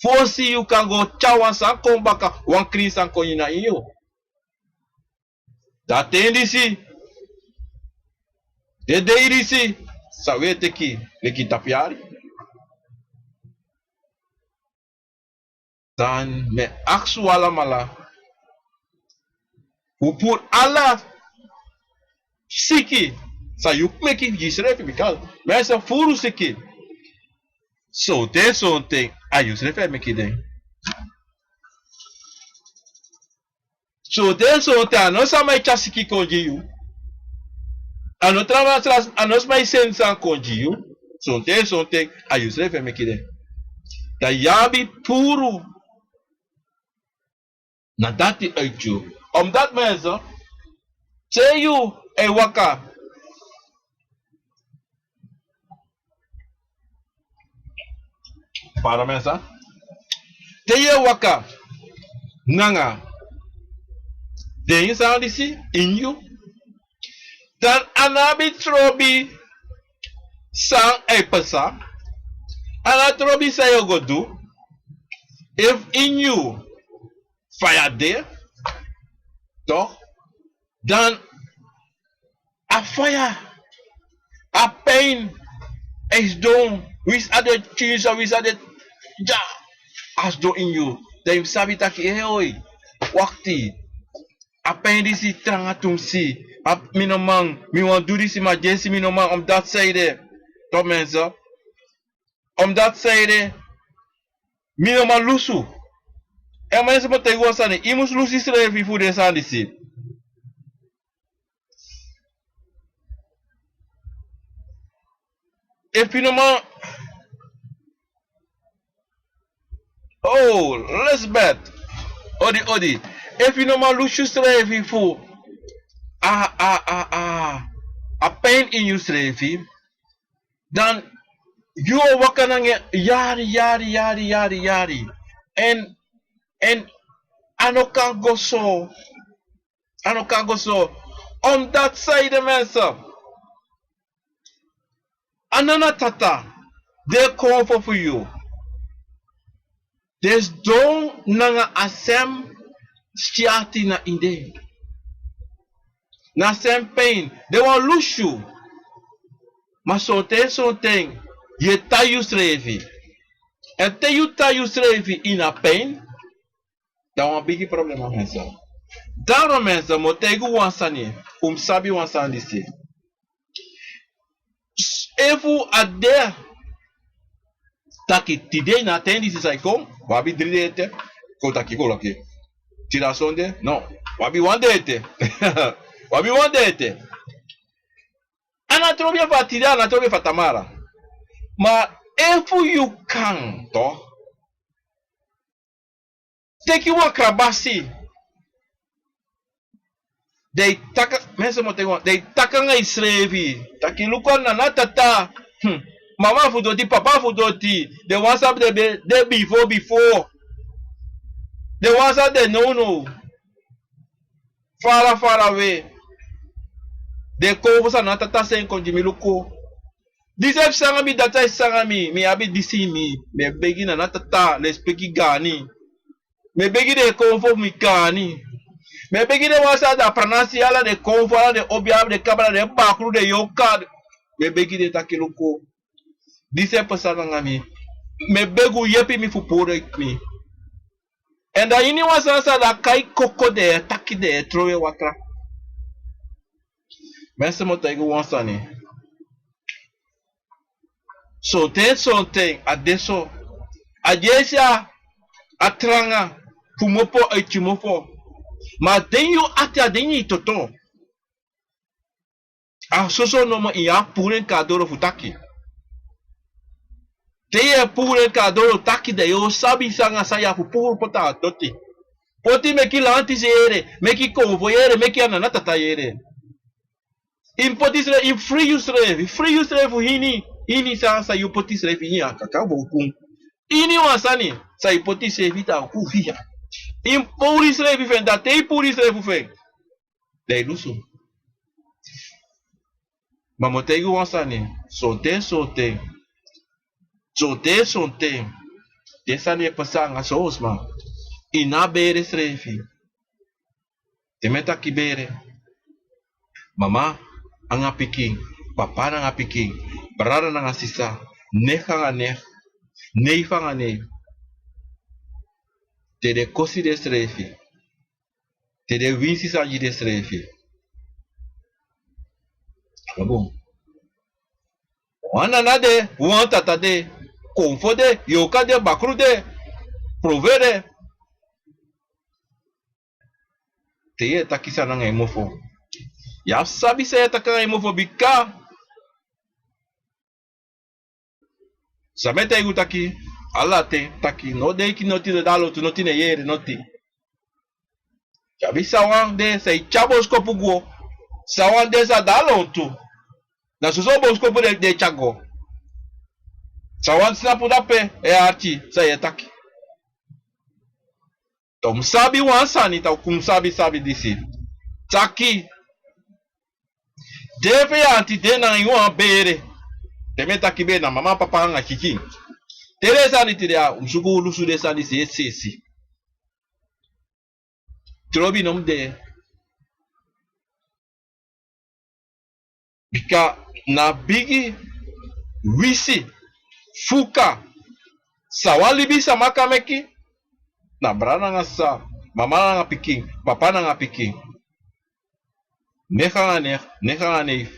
Fosi yu kan go tyari wan sani kon baka, wan krin sani kon ini a ini yu. Da a ten disi, den dei disi, san wi e teki leki tapu yari. Dan mi e aksi un alamala, un puru ala siki san yu meki gi yusrefi, bika mensen furu siki. Sonten sonten a yusrefi e meki den. Sonten sonten a no sma e tyari siki kon gi yu. A no tra-, tra-, a no sma e seni sani kon gi yu. Sonten sonten a yusrefi e meki den. Dan yu abi puru na dati uit yu. Omdat mensen, te yu e waka, pardon mensen, te yu e waka nanga den sani disi ini yu, dan a no abi trobi san e pasa, a no abi trobi san yu o go du, efu ini yu faya de, toch, dan a faya, a pijn e sidon, winsi a de tyari so, winsi a de, dya, a sidon ini yu. Dan yu mus sabi taki, eh, oi, wakti, a pijn disi tranga tumsi. A, mi no man, mi wani du disi, ma dyesi mi no man, omdat zij de, toch mensen, omdat zij de, mi no man lusu. En mensen, mi o taigi wan sani, yu mus lusu yusrefi fu den sani disi. Efu yu no man, oh, Lisbeth, odi, odi. Efu yu no man lusu yusrefi fu a, a, a, a, a pijn ini yusrefi, dan yu o waka nanga en yari, yari, yari, yari, yari. En, en a no kan go so. A no kan go so. Omdat zij de mensen, a nana tata, den konfo fu yu, den sidon nanga a sem skin ati na ini den. Na sem pijn, den wani lusu yu. Ma sonten sonten yu e tan yusrefi. En te yu tan yusrefi ini a pijn, dan wan bigi problema, mensen. Daarom mensen, mi o taigi un wan sani, un mus sabi wan sani disi. Efu a de taki tide na a ten disi san e kon, wi abi dri dei ete. Kon taki kon laki. Tiri a sonde? No. Wi abi wan dei ete. Wi abi wan dei ete. A no trobi fu a tide, a no trobi fu a tamara. Ma efu yu kan, toch. Teki wan krabasi. Den e taki, mensen moeten gewoon, den e taki anga yusrefi. Taki luku a Nana Tata. Hmm. Mama fu doti, papa fu doti. Den wan san ben de, de bifo, bifo. Den wan san de nownow. Fara, fara we. Den kon fu san Nana Tata seni kon gi mi luku. Disi e psa anga mi, dati e psa anga mi, mi abi disi ini mi. Mi e begi Nana Tata, lespeki gi mi. Mi e begi den kon fu mi gi mi. Mi e begi den wan san de a pranasi, ala den kon fu, ala den obiabi, den kabra, den bakru, den yorka. Mi e begi den taki luku. Disi e psa anga mi. Mi e begi un yepi mi fu puru mi. Èn dan ini wan sani san den e kai koko, den e taki, den e trowe watra. Mensen, mi o taigi un wan sani. Sonten, sonten, a de so. A de so, a tranga, fu mofo, a iti mofo. Ma a de ini yu ati, a de ini yu toto. A soso nomo yu e puru en kon na doro fu taki. Te yu e puru en kon na doro taki, dan yu o sabi san anga san yu abi fu puru poti na doti. Poti meki lanti yere, meki konfo yere, meki a Nana Tata yere. Yu mu poti yusrefi, yu mu fri yusrefi, fri yusrefi fu ini, ini san, san yu poti yusrefi ini a kaka bowkun. Ini wan sani, san yu poti yusrefi, dan a o kon fri ya. Yu mu puru yusrefi fu en, dan te yu puru yusrefi fu en, dan yu lusu. Ma mi o taigi un wan sani, sonten, sonten, sonten, sonten, den sani e pasa anga son sma. Yu no abi bere yusrefi. Te mi e taki bere, mama anga pikin, papa nanga pikin, brada nanga sisa, nicht anga nicht, neef anga neef. Te den kosi densrefi, te den winsi sani gi densrefi. A no bun. Wan nana de, wan tata de, konfo de, yorka de, bakru de, prove de. Te yu e taki sani anga yu mofo, yu abi sabi san yu e taki anga yu mofo, bika san mi e taigi un taki, ala ten taki, no denki noti, no de a lontu noti, no e yere noti. Yu abi san wan de san e tyari boskopu go, san wan de san de a lontu, na soso boskopu den e tyari go. San wan tnapu dape, e arki san yu e taki. Dan un mu sabi wan sani, dan un mu sabi, sabi disi. Taki, den feyanti de na yu wan bere. Te mi e taki bere na mama, papa anga pikin. Te den sani tide ya, un suku un lusu den sani sesi sesi. Trobi no mu de. Bika na bigi wisi, fuka, san wan libisama kan meki, na brada nanga sisa, mama nanga pikin, papa nanga pikin, nicht anga nicht, nicht anga neef,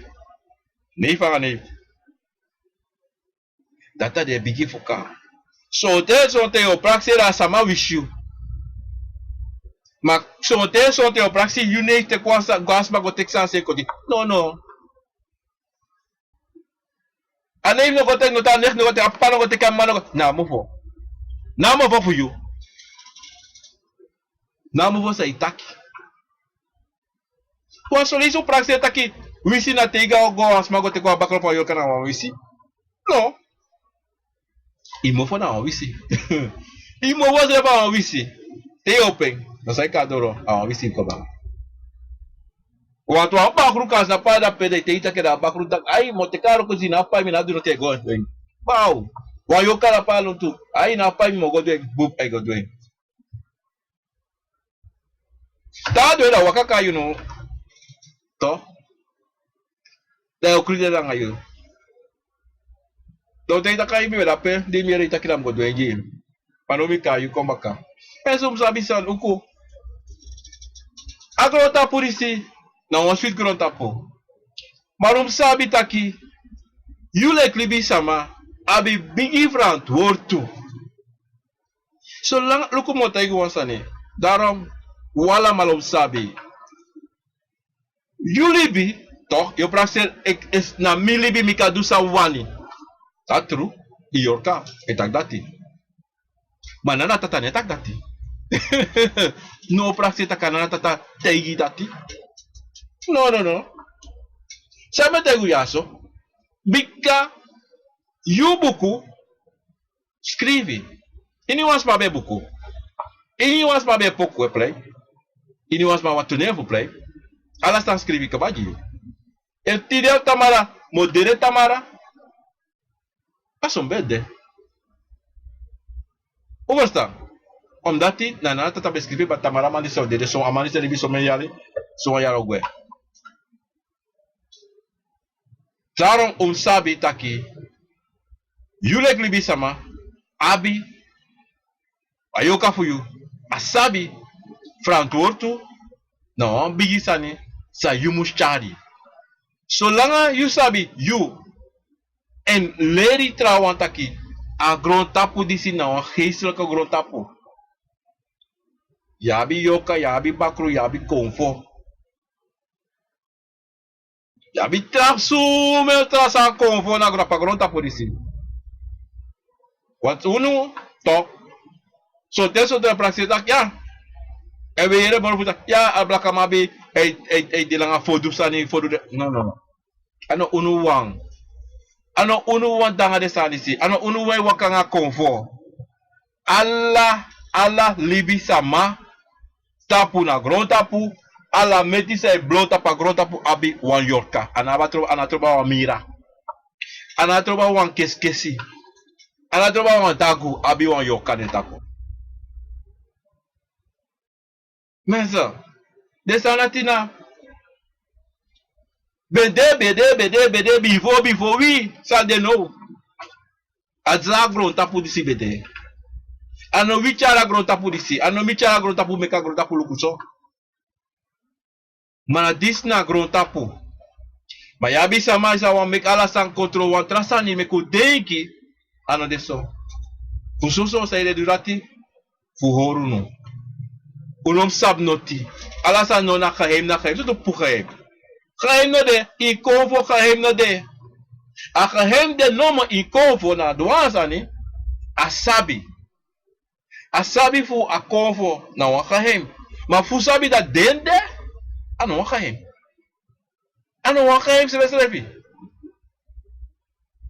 neef anga neef. Dati a den bigi fuka. Sonten sonten yu o prakseri, a sama wisi yu. Ma sonten sonten yu o prakseri, yu neef teki wan sa-, go a sma go teki san seni kon gi. No, no. A neef no go teki, no, a nicht no go teki, a papa no go teki, a mama no go, na a mofo. Na a mofo fu yu. Na a mofo san e taki. Wan son leisi un prakseri taki, wisi na te yu go a wan sma go teki wan bakru fu a yorka, na wan wisi. No. Yu mofo na wan wisi. Yu mofo srefi a wan wisi. Te yu opo en, na san e kon a doro, a wan wisi kon baka. Wantu wan bakru kan sa pasa dape, dan te yu taki, da a bakru taki, ai, mi o teki a wroko disi, na fu pai mi, na du noti, e go du en. Baw. Wan yorka da pasa lontu, ai, na fu pai mi, mi o go du en, bup, ai go du en. Te a du en, da a waka kon na yu now. Toch? Da yu o kri de nanga yu. Da un taki, ai, mi ben de ape, di mi yere yu taki, da mi go du en gi yu. Ma now mi kon na yu kon baka. Èn so un mu sabi san luku. A grontapu disi na wan switi grontapu. Ma un mu sabi taki, yu leki libisama abi bigi frantwortu. Solanga, luku mi o taigi wan sani. Daarom, un alamala un sabi. Yu libi, toch, yu prakseri, na mi libi, mi kan du san mi wani. Dati tru, yu yorka e taki dati. Ma na na tata no e taki dati. No prakseri tak' a na na tata taigi yu dati. No, no, no. San mi e taigi un ya so. Bika yu buku skrifi. Iniwan sma ben buku. Iniwan sma ben poku e prei. Iniwan sma wani tu nen fu prei. Ala sani skrifi kaba gi yu. Efu tide tamara, mi o dede tamara. A so mi ben de. Un ferstan? Omdati na na tata ben skrifi, ma tamara a man disi o dede, so a man disi e libi so meni yari, so wan yari o gwe. Daarom un mus sabi taki yu leki libisama abi a yorka fu yu, a sabi frantwortu na wan bigi sani san yu mus tyari. Solanga yu sabi yu èn leri trawan taki a grontapu disi na wan geestelijke grontapu. Yu abi yorka, yu abi bakru, yu abi konfo. Yu abi tra sumel tra sani konfo na grontapu, grontapu disi. Want unu, toch, sonten sonten prakseri taki ya. Èn wi yere moro fu taki ya, a blakaman abi, e, e, e de langa fu du sani, fu du de. No, no, no. A no unu wan. A no unu wan de nanga den sani disi. A no unu wan e waka nanga konfo. Ala, ala libisama tapu na grontapu, ala meti san e blow tapu a grontapu abi wan yorka. A no abi a tro-, a no abi trobo a wan mira. A no abi trobo a wan kesikesi. A no abi trobo a wan dagu, abi wan yorka na en tapu. Mensen, den sani dati na ben de, ben de, ben de, ben de, bifo, bifo wi, san de now. A dra grontapu disi ben de. A no wi tyari a grontapu disi. A no mi tyari a grontapu, meki a grontapu luku so. Ma na disi na grontapu. Ma yu abi sama san wani meki ala sani kontrol, wan tra sani meki un denki a no de so. Fu soso san yu de du dati, fu hori unu. Un no mus sabi noti. Ala sani no na geheim, na geheim. Sortu puru geheim. Geheim no de, yu konfo geheim no de. A geheim de nomo, yu konfo na dwan sani, a sabi. A sabi fu a konfo na wan geheim. Ma fu sabi dati den de, a no wan geheim. A no wan geheim srefisrefi.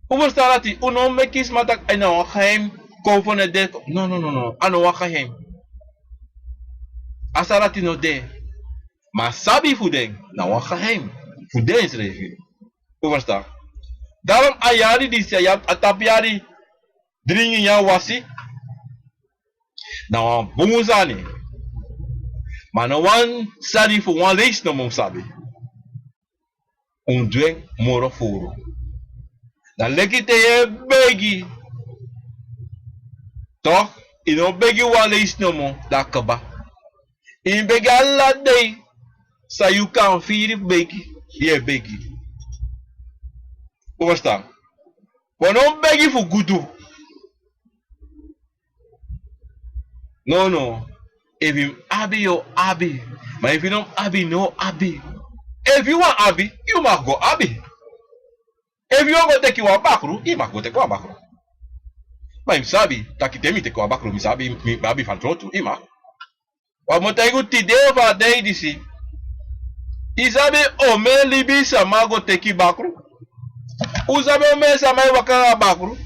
Un ferstan dati, un no meki sma taki a na wan geheim, konfo no de. No, no, no, no. A no wan geheim. A sani dati no de. Ma a sabi fu den, na wan geheim. Fu den srefi. Un ferstan? Daarom a yari disi, a yari, a tapu yari, dringi nyan wasi. Na wan bun sani. Ma no wan sani fu wan leisi nomo mus sabi. Un du en moro furu. Dan leki te yu e begi. Toch, yu no begi wan leisi nomo, dan a kaba. Yu mus begi ala dei san yu kan firi fu begi, yu e begi. Un ferstan? Wan no begi fu gudu. No, no. Efu yu abi, yu o abi. Ma efu yu no abi, yu no o abi. Efu yu wani abi, yu mag go abi. Efu yu o go teki wan bakru, yu mag go teki wan bakru. Ma yu mus sabi taki te mi teki wan bakru, mi sabi, mi abi fantrotu, yu mag. Wan mi o taigi un tide fu a dei disi. Yu sabi omeni libisama go teki bakru? Un sabi omeni sama e waka nanga bakru?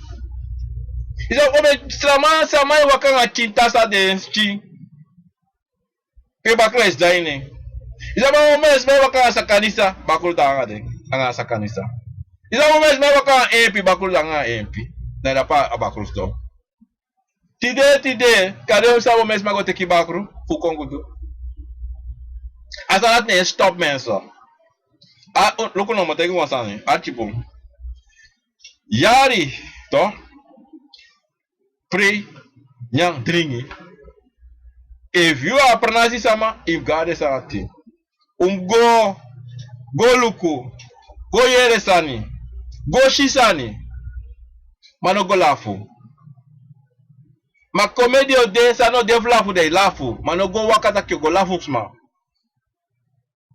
Yu sabi omeni sama, sama e waka nanga tyin tasa den skin? Pe bakru e sidon ini en. Yu sabi omeni sama e waka nanga sakanisa? Bakru de nanga den, nanga sakanisa. Yu sabi omeni sama e waka nanga empi? Bakru de nanga empi. Na dape a bakru sidon. Tide, tide, kande un sabi omeni sma go teki bakru fu kon gudu. A sani dati no e stop, mensen. A, o, luku now, mi o taigi un wan sani, arki bun. Yari, toch, prei, nyan, dringi. Efu yu a pranasi sama, yu mus go na den sani dati. Un mus go, go luku, go yere sani, go si sani. Ma no go lafu. A komedi o de, san no de fu lafu den e lafu. Ma no go waka taki yu o go lafu fu sma.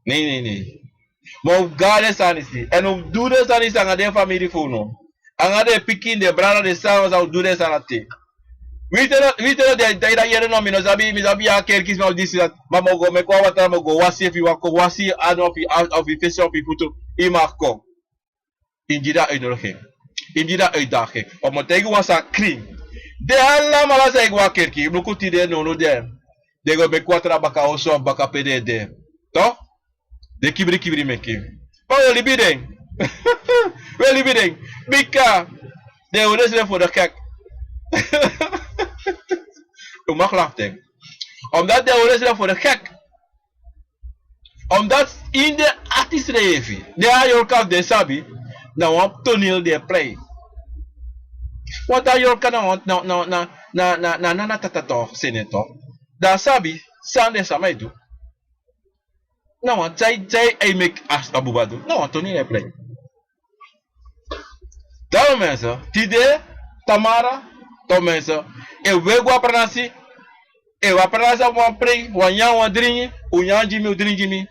Nei, nei, nei. Ma un go na den sani disi. Èn un du den sani disi anga den famiri fu unu. Anga den pikin, den brada, den sisa, san un du den sani dati. Wi te no, wi te no den e taigi dati yere no, mi no sabi, mi sabi a kerki sma fu disi dati. Ma mi o go meki wan watra, mi o go wasi, efu yu wani kon wasi yu anu, efu yu, efu yu fesi, efu yu futu, yu mag kon. Yu mus gi den a uitnodiging. Yu mus gi den a uitdaging. Ma mi o taigi wan sani krin. Den alamala san e go a kerki, yu mus luku tide nownow den. Den go meki watra baka oso, baka pe den e de. Toch? Den kibri kibri meki. Ma wi o libi den. Wi o libi den. Bika den e hori densrefi fu de gek. Un mag lafu den. Omdat den e hori densrefi fu de gek. Omdat ini den ati srefi, den Ayorka fu den sabi, na wan toneel den e plei. Want Ayorka na wan, na, na, na, na, na, na, na tata toch, senator. Dan a sabi san den sama e du. Na wan tyai, tyai e meki a, a buba du. Na wan toneel den e plei. Daarom mensen, tide, tamara, toch mensen, efu wi e go a pranasi, efu a pranasi abi wan prei, wan nyan, wan dringi, un nyan gi mi, un dringi gi mi.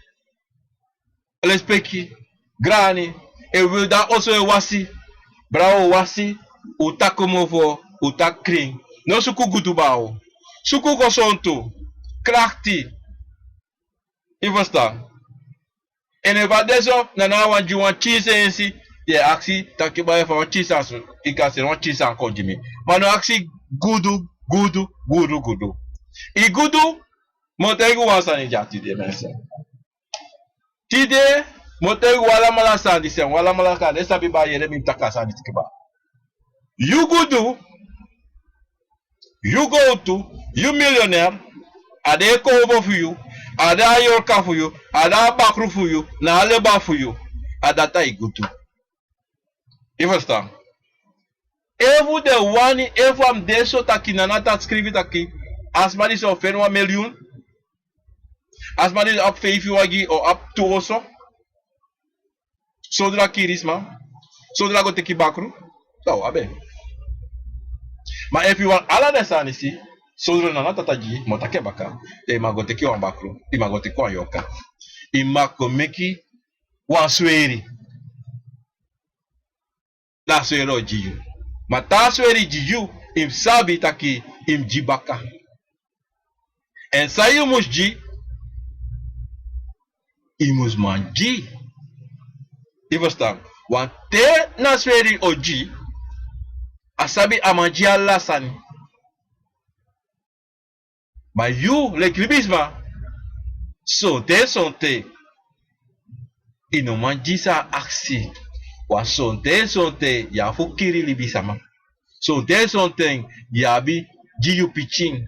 Lespeki, grani, efu wi de a oso e wasi, brada, un wasi, un taki mofo, un taki krin. No suku gudu baka. Suku gesontu, krakti. Yu e ferstan? Èn efu a de so, na a wani gi wan pikin sensi, yu e aksi taki baya, efu a wan pikin sani, yu kan seni wan pikin sani kon gi mi. Ma no aksi gudu, gudu, gudu, gudu. Yu gudu, mi o taigi wan sani dya tide, mensen. Tide, mi o taigi un alamala sani disi, un alamala kan de sabi baka, yere mi taki a sani disi kaba. Yu gudu, yu gowtu, yu miljonair, a de a kowbo fu yu, a de a yorka fu yu, a de a bakru fu yu, na a leba fu yu, a dati a yu gudu. Yu e ferstan? Efu den wani, efu a mus de so taki na a dati skrifi taki, a sma disi o feni wan milyun, a sma disi o abi feifi wagi, o abi tu oso, sondro a kiri sma, sondro a go teki bakru, dan un abi en. Ma efu yu wani ala den sani disi, sondro Nana Tata gi, mi o taki en baka, dan yu man go teki wan bakru, yu man go teki wan yorka. Yu man go meki wan sweri. Dan a sweri o gi yu. Ma te a sweri gi yu, yu mus sabi taki yu mus gi baka. Èn san yu mus gi, yu mus man gi. Yu e ferstan? Want te na sweri o gi, a sabi a man gi ala sani. Ma yu, leki libisma, sonten sonten yu no man gi san a aksi. Want sonten sonten yu abi fu kiri libisama. Sonten sonten yu abi gi yu pikin.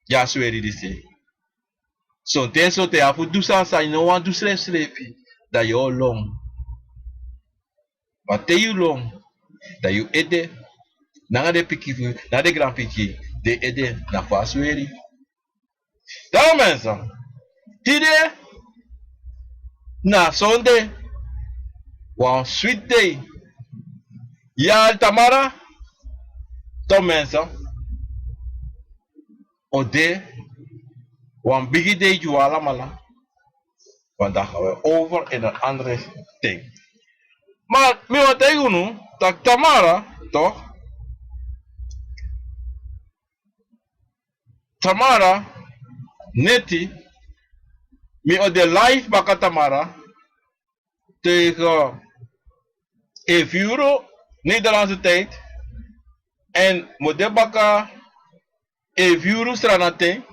Yu e sweri disi. Sonten sonten yu abi fu du san san yu no wani du srefisrefi, dan yu o lon. Ma te yu lon, dan yu ede, nanga den pikin fu yu, nanga den granpikin, den ede na fu a sweri. Dan mensen, tide na sonde, wan switi dei. Ya tamara, dan mensen, o de wan bigi dei gi un alamala. Want dan gaan we over in een andere ding. Maar mi wani taigi unu taki tamara, toch? Tamara neti, mi o de live baka tamara tegen efu yuru Nederlandse tijd. En mi o de baka efu yuru Sranan ten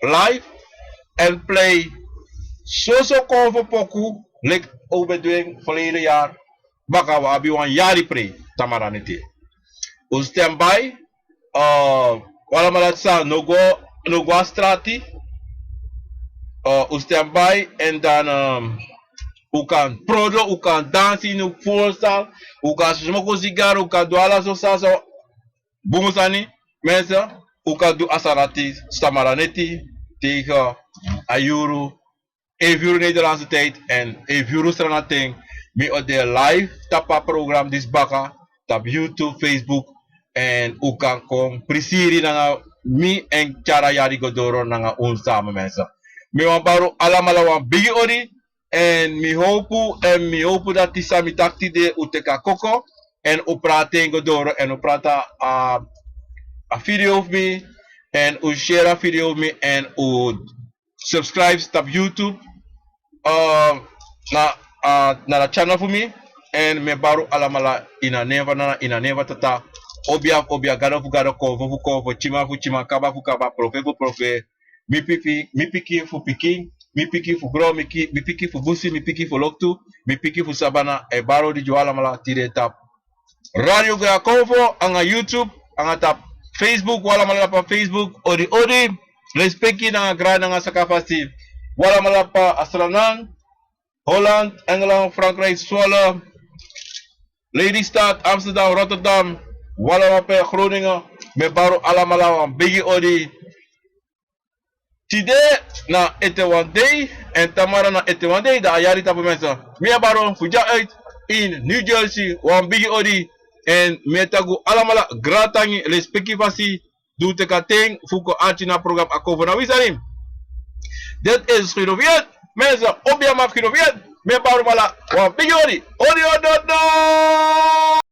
live en plei soso kon fu poku leki un ben du en verleden jaar. Baka un abi wan yari prei tamara neti. Un stand by, eh, un alamala san no go, no go a strati. Eh, un stand by en dan, ehm, un kan prodo, un kan dansi ini un voorzaal, un kan smoko sigaar, un kan du ala so san so. Bun sani, mensen, un kan du a sani dati tamara neti tegen a yuru, efu yuru Nederlandse tijd en efu yuru Sranan ten. Mi o de live tapu a program disi baka, tapu YouTube, Facebook. èn un kan kon prisiri nanga mi èn tyari a yari go doro nanga un sama, mensen. Mi wani bari un alamala wan bigi odi. Èn mi howpu, èn mi howpu dati san mi taki tide un teki a koko èn un prati en go doro èn un prati a, a video fu mi, èn un share a video fu mi, èn un subscribe tapu YouTube, eh, na, eh, na a channel fu mi. Èn mi e bari un alamala ini a nen fu Nana, ini a nen fu Tata. Obia fu obia, gado fu gado, konfo fu konfo, tyiman fu tyiman, kaba fu kaba, profe fu profe. Mi pikin, mi pikin fu pikin, mi pikin fu gron, mi ki-, mi pikin fu busi, mi pikin fu loktu, mi pikin fu sabana, e bari odi gi un alamala tide tapu Radio Gra Konfo anga YouTube, anga tapu Facebook, un alamala tapu Facebook, odi odi. Respeki nanga grani nanga sakafasi. Un alamala tapu Amsterdam, Holland, Engeland, Frankrijk, Zwolle, Lelystad, Amsterdam, Rotterdam, un alamala tapu Groningen, mi e bari un alamala wan bigi odi. Tide na ete wan dei, èn tamara na ete wan dei, dan a yari tapu, mensen. Mi e bari un fu dya uit in New Jersey, wan bigi odi. Èn mi e taki un alamala grantangi, lespeki fasi di un teki a ten fu kon arki na a program Akonfo na wi sani. Dit is Guido Viet, mensen, obia fu Guido Viet. Mi e bari un alamala wan bigi odi. Odi, odi, odi, odi.